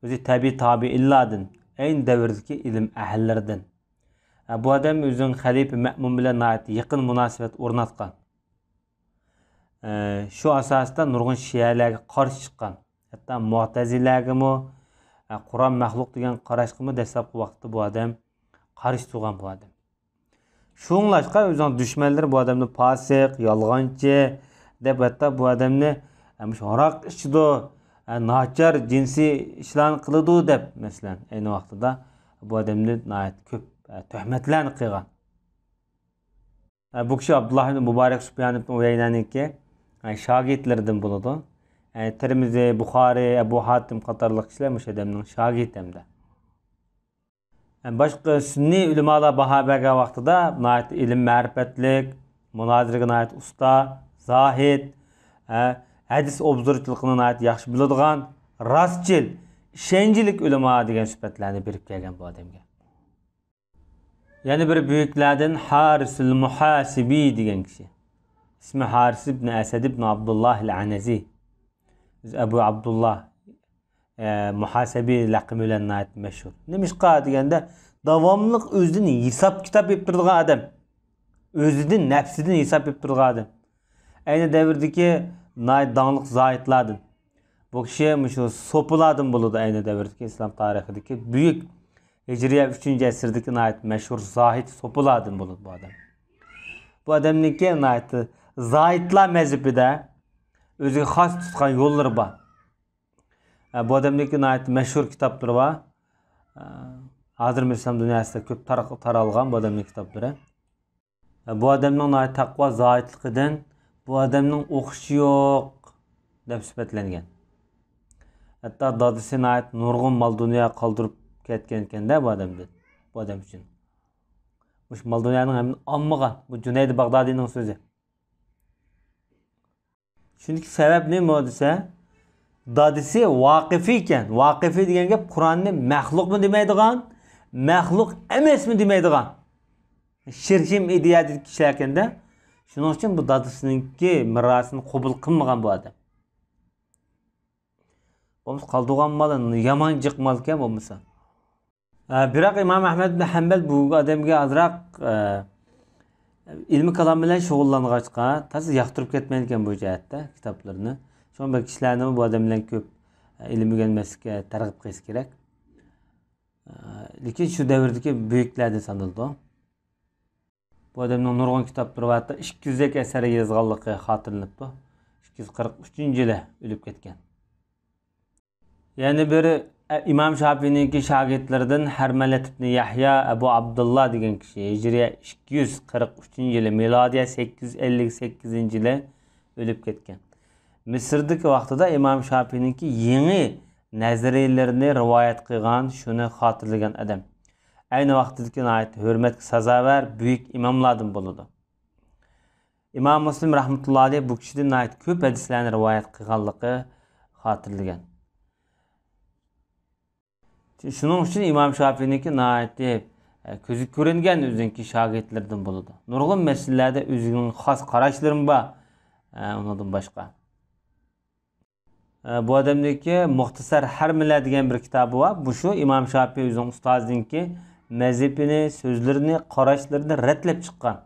ئۆزى تەبىئىي تابىئىنلاردىن، ئەينى دەۋردىكى ئىلىم ئەھلىلىرىدىن. ھە، بۇ ئادەم ئۆزىنىڭ خەلىپە مەئمۇن بىلەن ناھايىتى يېقىن مۇناسىۋەت ئورناتقان. ئە، شۇ ئاساستا نۇرغۇن شىئەلەرگە قارشى چىققان. ھەتتا مۇئتەزىلەگىمۇ، ئە، قۇرئان مەخلۇق دېگەن قاراشقىمۇ دەسلەپكى ۋاقىتتا بۇ ئادەم قارشى تۇرغان بۇ ئادەم. شۇڭلاشقا ئۆزىنىڭ دۈشمەنلىرى بۇ ئادەمنى پاسىق، يالغانچى دەپ، ھەتتا بۇ ئادەمنى، ئە، مۇشۇ ھاراق ئىچىدۇ، ئە، ناچار جىنسىي ئىشلارنى قىلىدۇ دەپ، مەسىلەن، ئەينى ۋاقتىدا بۇ ئادەمنى ناھايىتى كۆپ، ئە، تۆھمەتلەرنى قىلغان. ئە، بۇ كىشى ئابدۇللا ئىبن مۇبارەك سۇپيان ئىبن ئۇيەينەنىڭكى، ئە، شاگىرتلىرىدىن بولىدۇ. ئە، تىرمىزى، بۇخارى، ئەبۇ ھاتىم قاتارلىق كىشىلەر مۇشۇ ئادەمنىڭ شاگىرتى ھەمدە. ئە، باشقا سۈننىي ئۆلىمالار باھا بەرگەن ۋاقتىدا ناھايىتى ئىلىم مەرىپەتلىك، مۇنازىرىگە ناھايىتى ئۇستا، زاھىد، ئە، ھەدىس ئوبزورچىلىقىنى ناھايىتى ياخشى بىلىدىغان، راستچىل، ئىشەنچلىك ئۆلىما دېگەن سۈپەتلەرنى بېرىپ كەلگەن بۇ ئادەمگە. يەنە بىر بۈيۈكلەردىن ھارىسۇل مۇھاسىبى دېگەن كىشى. ئىسمى ھارىس ئىبن ئەسەد ئىبن ئابدۇللاھ ئەل ئەنەزى. ئەبۇ ئابدۇللا، ئە، مۇھاسىبى لەقىمى بىلەن ناھايىتى مەشھۇر. نېمىشقا دېگەندە، داۋاملىق ئۆزىدىن ھېساب-كىتاب بېرىپ تۇرىدىغان ئادەم. ئۆزىدىن، نەپسىدىن ھېساب بېرىپ تۇرىدىغان ئادەم. ئەينى دەۋردىكى ناھايىتى داڭلىق زاھىدلاردىن. بۇ كىشى مۇشۇ سوپىلاردىن بولىدۇ، ئەينى دەۋردىكى ئىسلام تارىخىدىكى بۈيۈك، ھىجرىيە ئۈچىنچى ئەسىردىكى ناھايىتى مەشھۇر زاھىد سوپىلاردىن بولىدۇ بۇ ئادەم. بۇ ئادەمنىڭكى ناھايىتى زاھىدلار مەزھىپىدە ئۆزىگە خاس تۇتقان يوللىرى بار. ئە، بۇ ئادەمنىڭكى ناھايىتى مەشھۇر كىتابلىرى بار. ئە، ھازىرمۇ ئىسلام دۇنياسىدا كۆپ تار-، تارالغان بۇ ئادەمنىڭ كىتابلىرى. ئە، بۇ ئادەمنىڭ ناھايىتى تەقۋا زاھىدلىقىدىن بۇ ئادەمنىڭ ئوخشىشى يوق دەپ سۈپەتلەنگەن. ھەتتا دادىسى ناھايىتى نۇرغۇن مال دۇنيا قالدۇرۇپ كەتكەنكەن-دە بۇ ئادەمدىن، بۇ ئادەم ئۈچۈن. مۇشۇ مال دۇنيانىڭ ھەممىنى ئالمىغان. بۇ جۇنەيدى باغدادىينىڭ سۆزى. چۈنكى سەۋەب نېمە دېسە، دادىسى ۋاقىفى ئىكەن. ۋاقىفى دېگەن گەپ قۇرئاننى مەخلۇقمۇ دېمەيدىغان، مەخلۇق ئەمەسمۇ دېمەيدىغان. شىركىم ئىدىيەدىكى كىشىلەر ئىكەن-دە. شۇنىڭ ئۈچۈن بۇ دادىسىنىڭكى مىراسىنى قوبۇل قىلمىغان بۇ ئادەم. بولمىسا قالدۇرغان مال يامان جىق مالكەن بولمىسا. ئە، بىراق ئىمام ئەھمەد ئىبن ھەمبەل بۇ ئادەمگە ئازراق، ئە، ئىلمىي كالام بىلەن شۇغۇللانغاچقا، تازا ياقتۇرۇپ كەتمەيدىكەن بۇ جەھەتتە كىتابلىرىنى. شۇڭا بەلكى كىشىلەرنىمۇ بۇ ئادەم بىلەن كۆپ، ئە، ئىلىم ئۆگەنمەسلىككە تەرغىب قىلىش كېرەك. ئە، لېكىن شۇ دەۋردىكى بۈيۈكلەردىن سانىلىدۇ. بۇ ئادەمنىڭ نۇرغۇن كىتابلىرى بار، ھەتتا ئىككى يۈزدەك ئەسەر يازغانلىقى خاتىرىلىنىپتۇ. ئىككى يۈز قىرىق ئۈچىنچى يىلى ئۆلۈپ كەتكەن. يەنە بىر، ئە، ئىمام شاپىئىنىڭكى شاگىرتلىرىدىن ھەرمەلەت ئىبنى يەھيا ئەبۇ ئابدۇللا دېگەن كىشى ھىجرىيە ئىككى يۈز قىرىق ئۈچىنچى يىلى، مىلادىيە سەككىز يۈز ئەللىك سەككىزىنچى يىلى ئۆلۈپ كەتكەن. مىسىردىكى ۋاقتىدا ئىمام شاپىئىنىڭكى يېڭى نەزەرىيەلىرىنى رىۋايەت قىلغان، شۇنى خاتىرىلىگەن ئادەم. ئەينى ۋاقتىدىكى ناھايىتى ھۆرمەتكە سازاۋەر بۈيۈك ئىماملاردىن بولىدۇ. ئىمام مۇسلىم رەھمەتۇللا ئەلەيھ بۇ كىشىدىن ناھايىتى كۆپ ھەدىسلەرنى رىۋايەت قىلغانلىقى خاتىرىلىگەن. شۇنىڭ ئۈچۈن ئىمام شاپىئىنىڭكى ناھايىتى، ئە، كۆزگە كۆرۈنگەن ئۆزىنىڭكى شاگىرتلىرىدىن بولىدۇ. نۇرغۇن مەسىلىلەردە ئۆزىنىڭ خاس قاراشلىرىمۇ بار، ئە، ئۇنىڭدىن باشقا. ئە، بۇ ئادەمنىڭكى مۇختەسەر ھەرمىلە دېگەن بىر كىتابى بار. بۇ شۇ ئىمام شاپىئى ئۆزىنىڭ ئۇستازىنىڭكى مەزھىپىنى، سۆزلىرىنى، قاراشلىرىنى رەتلەپ چىققان.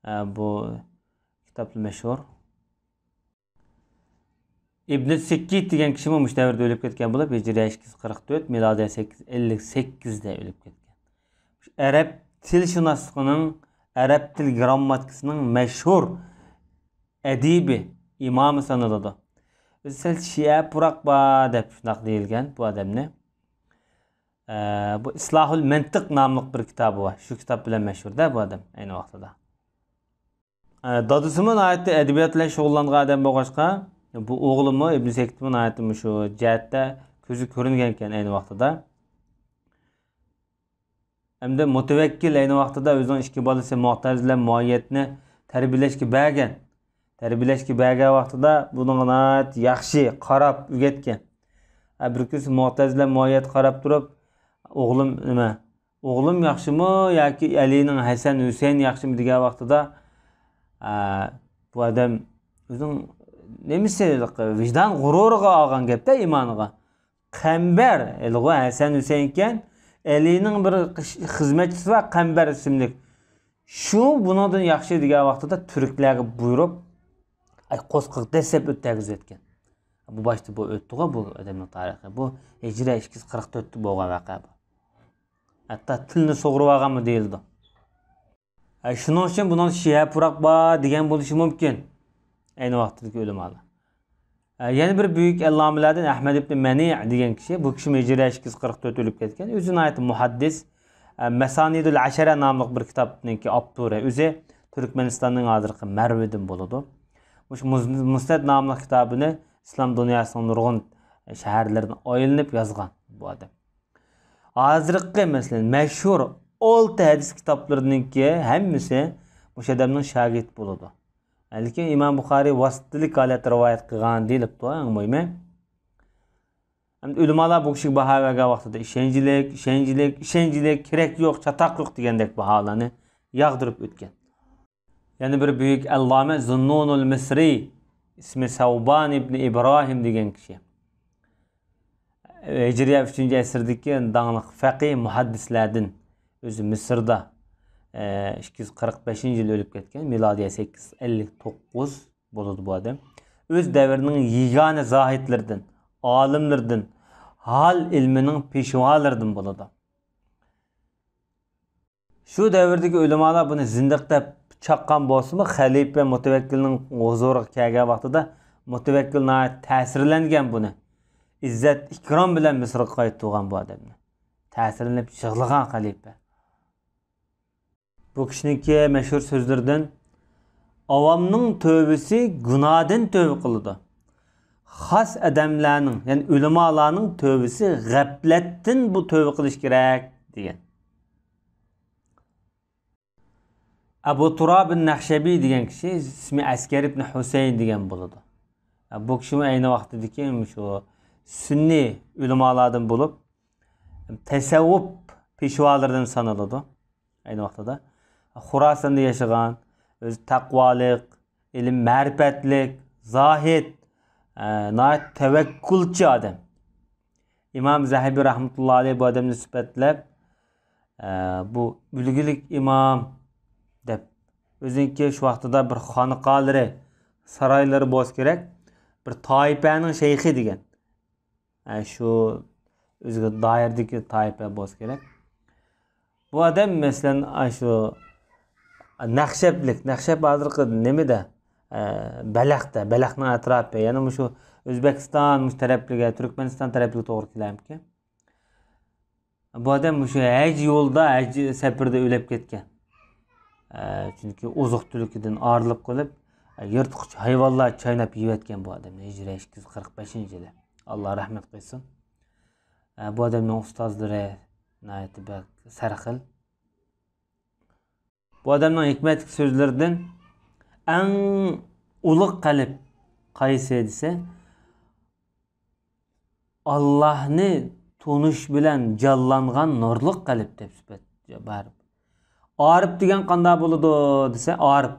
ئە، بۇ كىتابلا مەشھۇر. ئىبنى سىككىت دېگەن كىشىمۇ مۇشۇ دەۋردە ئۆلۈپ كەتكەن بولۇپ، ھىجرىيە ئىككى يۈز قىرىق تۆت، مىلادىيە سەككىز يۈز ئەللىك سەككىزدە ئۆلۈپ كەتكەن. ئەرەب تىلشۇناسلىقىنىڭ، ئەرەب تىل گىرامماتىكىسىنىڭ مەشھۇر ئەدىبى، ئىمامى سانىلىدۇ. ئۆزى سەل شىئە پۇراق بار دەپ شۇنداق دېيىلگەن بۇ ئادەمنى. ئە، بۇ ئىسلاھۇل مەنتىق ناملىق بىر كىتابى بار. شۇ كىتاب بىلەن مەشھۇر-دە بۇ ئادەم ئەينى ۋاقتىدا. ئە، دادىسىمۇ ناھايىتى ئەدەبىيات بىلەن شۇغۇللانغان ئادەم بولغاچقا، بۇ ئوغلىمۇ ئىبن سەككىتمۇ ناھايىتى مۇشۇ جەھەتتە كۆزگە كۆرۈنگەنكەن ئەينى ۋاقتىدا. ھەمدە مۇتەۋەككىل ئەينى ۋاقتىدا ئۆزىنىڭ ئىككى بالىسى مۇئتەزىلە مۇئەييەدنى تەربىيەلەشكە بەرگەن. تەربىيەلەشكە بەرگەن ۋاقتىدا بۇنىڭغا ناھايىتى ياخشى قاراپ ئۆگەتكەن. ھە، بىر كۈنسى مۇئتەزىلە مۇئەييەدكە قاراپ تۇرۇپ، «ئوغلۇم نېمە؟ ئوغلۇم ياخشىمۇ ياكى ئەلىنىڭ، ھەسەن، ھۈسەيىن ياخشىمۇ؟» دېگەن ۋاقتىدا، ئە، بۇ ئادەم ئۆزىنىڭ نېمىسى، ۋىجدان غۇرۇرىغا ئالغان گەپتە، ئىمانىغا. قەمبەر، ھېلىغۇ ھەسەن ھۈسەيىنكەن، ئەلىنىڭ بىر خىزمەتچىسى بار، قەمبەر ئىسىملىك. شۇ بۇنىڭدىن ياخشى دېگەن ۋاقتىدا تۈركلەرگە بۇيرۇپ، ئاي، قورسىقىغا دەسسەپ ئۆتتۈرگۈزۈۋەتكەن. بۇ باشتا بۇ ئۆتتىغۇ، بۇ ئادەمنىڭ تارىخى. بۇ ھىجرىيە ئىككى يۈز قىرىق تۆتتە بولغان ۋەقە بۇ. ھەتتا تىلنى سۇغۇرۇۋالغانمۇ دېيىلىدۇ. ئە، شۇنىڭ ئۈچۈن بۇنىڭ شىئە پۇراق بار دېگەن بولۇشى مۇمكىن. ئەينى ۋاقىتتىكى ئۆلىمالار. ئە، يەنە بىر بۈيۈك ئەللامىلەردىن ئەھمەد ئىبنى مەنى دېگەن كىشى، بۇ كىشىمۇ ھىجرىيە ئىككى يۈز قىرىق تۆت ئۆلۈپ كەتكەن. ئۆزى ناھايىتى مۇھەددىس. ئە، مەسانىدۇل ئەشەرە ناملىق بىر كىتابنىڭكى ئاپتورى. ئۆزى تۈركمەنىستاننىڭ ھازىرقى مەرۋىدىن بولىدۇ. مۇشۇ مۇز-، مۇسنەد ناملىق كىتابىنى ئىسلام دۇنياسىنىڭ نۇرغۇن شەھەرلىرىدىن ئايلىنىپ يازغان بۇ ئادەم. ھازىرقى، مەسىلەن، مەشھۇر ئالتە ھەدىس كىتابلىرىنىڭكى ھەممىسى مۇشۇ ئادەمنىڭ شاگىرتى بولىدۇ. لېكىن ئىمام بۇخارىي ۋاسىتىلىك ھالەتتە رىۋايەت قىلغان دېيىلىپتۇ، ئەڭ مۇھىمى. ئەمدى ئۆلىمالار بۇ كىشىگە باھا بەرگەن ۋاقتىدا ئىشەنچلىك، ئىشەنچلىك، ئىشەنچلىك، كېرەك يوق، چاتاق يوق دېگەندەك باھالارنى ياغدۇرۇپ ئۆتكەن. يەنە بىر بۈيۈك ئەللامە زۇننۇنۇل مىسرى، ئىسمى سەۋبان ئىبنى ئىبراھىم دېگەن كىشى. ھىجرىيە ئۈچىنچى ئەسىردىكى داڭلىق فەقىھ، مۇھەددىسلەردىن، ئۆزى مىسىردا، ئىككى يۈز قىرىق بەشىنچى يىلى ئۆلۈپ كەتكەن، مىلادىيە سەككىز يۈز ئەللىك توققۇز بولىدۇ بۇ ئادەم. ئۆز دەۋرىنىڭ يېگانە زاھىدلىرىدىن، ئالىملىرىدىن، ھال ئىلمىنىڭ پېشۋالىرىدىن بولىدۇ. شۇ دەۋردىكى ئۆلىمالار بۇنى زىندىق دەپ چاققان بولسىمۇ، خەلىپە مۇتەۋەككىلنىڭ ھۇزۇرىغا كەلگەن ۋاقتىدا مۇتەۋەككىل ناھايىتى تەسىرلەنگەن بۇنى. ئىززەت ئىكرام بىلەن مىسىرغا قايتۇرغان بۇ ئادەمنى. تەسىرلىنىپ يىغلىغان خەلىپە. بۇ كىشىنىڭكى مەشھۇر سۆزلىرىدىن، ئاۋامنىڭ تۆۋىسى گۇناھتىن تۆۋە قىلىدۇ. خاس ئادەملەرنىڭ، يەنى ئۆلىمالارنىڭ تۆۋىسى غەپلەتتىن بۇ تۆۋە قىلىش كېرەك، دېگەن. ئەبۇ تۇرابىن نەخشەبى دېگەن كىشى ئىسمى ئەسكەر ئىبن ھۈسەيىن دېگەن بولىدۇ. بۇ كىشىمۇ ئەينى ۋاقتىدىكى شۇ سۈننىي ئۆلىمالاردىن بولۇپ، تەسەۋۋۇپ پېشۋالىرىدىن سانىلىدۇ. ئەينى ۋاقتىدا خۇراساندا ياشىغان، ئۆزى تەقۋالىق، ئىلىم مەرىپەتلىك، زاھىد، ئە، ناھايىتى تەۋەككۈلچى ئادەم. ئىمام زەھەبى رەھمەتۇللا ئەلەيھ بۇ ئادەمنى سۈپەتلەپ، ئە، بۇ ئۈلگىلىك ئىمام دەپ، ئۆزىنىڭكى شۇ ۋاقتىدا بىر خانىقالىرى، سارايلىرى بولسا كېرەك، بىر تائىپەنىڭ شەيخى دېگەن. ئە، شۇ ئۆزىگە دائىرىدىكى تائىپە بولسا كېرەك. بۇ ئادەم، مەسىلەن، ئاشۇ نەخشەبلىك، نەخشەب ھازىرقى نېمىدە؟ ئە، بەلەختە، بەلەخنىڭ ئەتراپى، يەنى مۇشۇ ئۆزبېكىستان، مۇشۇ تەرەپلىكى، تۈركمەنىستان تەرەپلىكى توغرا كېلەرمىكىن؟ بۇ ئادەم مۇشۇ ھەج يولىدا، ھەج سەپىرىدە ئۆلۈپ كەتكەن. ئە، چۈنكى ئوزۇق-تۈلۈكىدىن ئايرىلىپ قېلىپ، ئە، يىرتقۇچ ھايۋانلار چايناپ يەۋەتكەن بۇ ئادەمنى. ھىجرىي ئىككى يۈز قىرىق بەشىنچى يىلى. ئاللا رەھمەت قىلسۇن. ئە، بۇ ئادەمنىڭ ئۇستازلىرى ناھايىتى بەك سەرخىل. بۇ ئادەمنىڭ ھېكمەتلىك سۆزلىرىدىن، ئەڭ ئۇلۇغ قەلب قايسى دېسە، ئاللاھنى تونۇش بىلەن جانلانغان نۇرلۇق قەلب دەپ سۈپەت بار. ئارىپ دېگەن قانداق بولىدۇ دېسە، ئارىپ.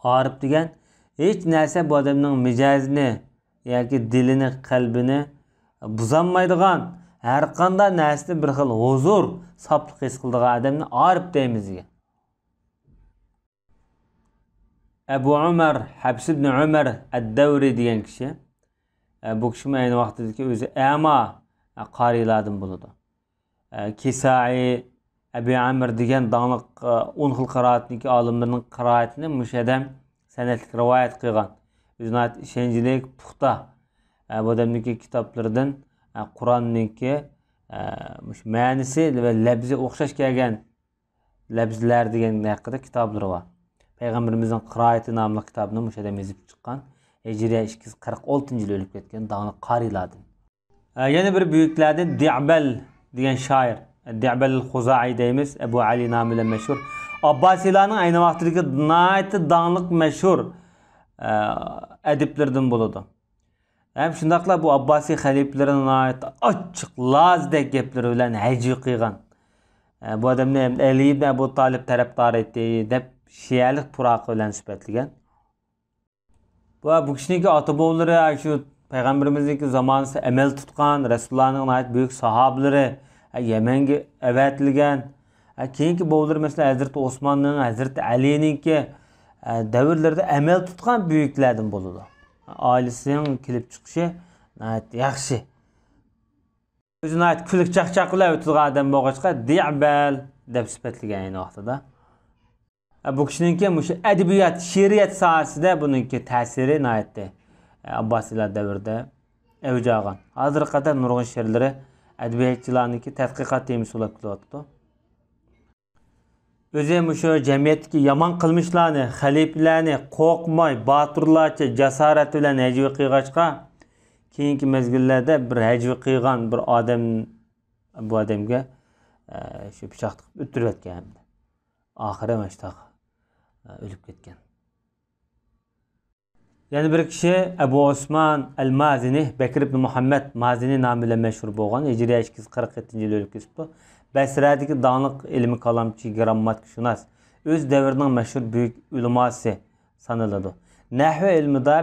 ئارىپ دېگەن ھېچ نەرسە بۇ ئادەمنىڭ مىجەزىنى ياكى دىلىنى، قەلبىنى بۇزالمايدىغان، ھەر قانداق نەرسىدە بىر خىل ھۇزۇر، ساپلىق ھېس قىلىدىغان ئادەمنى ئارىپ دەيمىز دېگەن. ئەبۇ ئۆمەر، ھەپس ئىبنى ئۆمەر ئەد-دەۋرى دېگەن كىشى. ئە، بۇ كىشىمۇ ئەينى ۋاقتىدىكى ئۆزى ئەما، ئە، قارىيلاردىن بولىدۇ. ئە، كىسائى، ئەبى ئەمر دېگەن داڭلىق، ئە، ئون خىل قىرائەتنىڭكى ئالىملىرىنىڭ قىرائىتىنى مۇشۇ ئادەم سەنەدلىك رىۋايەت قىلغان. ئۆزى ناھايىتى ئىشەنچلىك، پۇختا. ئە، بۇ ئادەمنىڭكى كىتابلىرىدىن، ئە، قۇرئاننىڭكى، ئە، مۇشۇ مەنىسى ۋە لەپزى ئوخشاش كەلگەن لەپزىلەر دېگەن ھەققىدە كىتابلىرى بار. پەيغەمبىرىمىزنىڭ قىرائىتى ناملىق كىتابىنى مۇشۇ ئادەم يېزىپ چىققان. ھىجرىيە ئىككى يۈز قىرىق ئالتىنچى يىلى ئۆلۈپ كەتكەن داڭلىق قارىيلاردىن. ئە، يەنە بىر بۈيۈكلەردىن دىئبەل دېگەن شائىر. دىئبەل خۇزائىي دەيمىز، ئەبۇ ئەلى نامى بىلەن مەشھۇر. ئابباسىيلارنىڭ ئەينى ۋاقتىدىكى ناھايىتى داڭلىق مەشھۇر، ئە، ئەدىبلىرىدىن بولىدۇ. ھەم شۇنداقلا بۇ ئابباسىي خەلىپىلىرىنى ناھايىتى ئاچچىق، لازدەك گەپلىرى بىلەن ھەجۋىي قىلغان. ئە، بۇ ئادەمنى ئەلى ئىبن ئەبۇ تالىپ تەرەپدارى ئىدى دەپ شىئەلىك پۇراقى بىلەن سۈپەتلىگەن. بۇ، بۇ كىشىنىڭكى ئاتا-بوۋىلىرى شۇ پەيغەمبىرىمىزنىڭكى زامانىسىدا ئەمەل تۇتقان، رەسۇلۇللانىڭ ناھايىتى بۈيۈك ساھابىلىرى، ئە، يەمەنگە ئەۋەتىلگەن. ئە، كېيىنكى بوۋىلىرى، مەسىلەن، ھەزرىتى ئوسماننىڭ، ھەزرىتى ئەلىنىڭكى، ئە، دەۋرلىرىدە ئەمەل تۇتقان بۈيۈكلەردىن بولىدۇ. ئائىلىسىنىڭ كېلىپ چىقىشى ناھايىتى ياخشى. ئۆزى ناھايىتى كۈلكە چاقچاق بىلەن ئۆتىدىغان ئادەم بولغاچقا، دىئبەل دەپ سۈپەتلىگەن ئەينى ۋاقتىدا. ئە، بۇ كىشىنىڭكى مۇشۇ ئەدەبىيات، شېئىرىيەت ساھەسىدە بۇنىڭكى تەسىرى ناھايىتى، ئە، ئابباسىيلار دەۋرىدە ئەۋج ئالغان. ھازىرغا قەدەر نۇرغۇن شېئىرلىرى ئەدەبىياتچىلارنىڭكى تەتقىقات تېمىسى بولۇپ كېلىۋاتىدۇ. ئۆزى مۇشۇ جەمئىيەتتىكى يامان قىلمىشلارنى، خەلىپىلەرنى قورقماي، باتۇرلارچە جاسارەت بىلەن ھەجۋىي قىلغاچقا، كېيىنكى مەزگىللەردە بىر ھەجۋىي قىلغان بىر ئادەم بۇ ئادەمگە، ئە، شۇ پىچاق تىقىپ ئۆلتۈرۈۋەتكەن ھەمدە. ئاخىرى مانا شۇنداق، ئە، ئۆلۈپ كەتكەن. يەنە بىر كىشى ئەبۇ ئوسمان ئەل مازىنى، بەكر ئىبن مۇھەممەد مازىنى نامى بىلەن مەشھۇر بولغان، ھىجرىيە ئىككى يۈز قىرىق يەتتىنچى يىلى ئۆلۈپ كېتىپتۇ. بەسرەدىكى داڭلىق ئىلمىي كالامچى، گىرامماتىكىشۇناس، ئۆز دەۋرىنىڭ مەشھۇر بۈيۈك ئۆلىماسى سانىلىدۇ. نەھۋ ئىلمىدا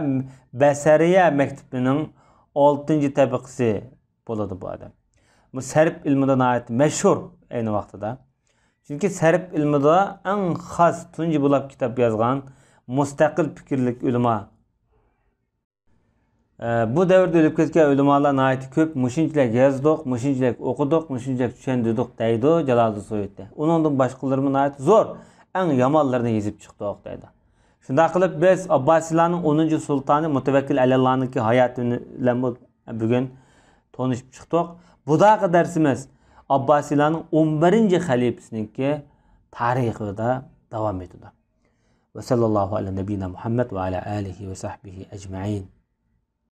بەسرىيە مەكتىپىنىڭ ئالتىنچى تەبىقىسى بولىدۇ بۇ ئادەم. بۇ سەرپ ئىلمىدا ناھايىتى مەشھۇر ئەينى ۋاقتىدا. چۈنكى سەرپ ئىلمىدا ئەڭ خاس تۇنجى بولاپ كىتاب يازغان مۇستەقىل پىكىرلىك ئۆلىما ئە، بۇ دەۋردە ئۆلۈپ كەتكەن ئۆلىمالار ناھايىتى كۆپ، مۇشۇنچىلىك يازدۇق، مۇشۇنچىلىك ئوقۇدۇق، مۇشۇنچىلىك چۈشەندۈردۇق دەيدۇ جالالىدىن سۇيۇتى. ئۇنىڭدىن باشقىلىرىمۇ ناھايىتى زور، ئەڭ يامانلىرىنى يېزىپ چىقتۇق دەيدۇ. شۇنداق قىلىپ بىز ئابباسىيلارنىڭ ئونىنچى سۇلتانى مۇتەۋەككىل ئەلەللانىڭكى ھاياتى بىلەن بۇ-، بۈگۈن تونۇشۇپ چىقتۇق. بۇداقى دەرسىمىز ئابباسىيلارنىڭ ئون بىرىنچى خەلىپىسىنىڭكى تارىخىدا داۋام ئېتىدۇ. ۋە سەللەللاھۇ ئەلە نەبىينا مۇھەممەد ۋە ئەلە ئالىھى ۋە سەھبىھى ئەجمەئىن.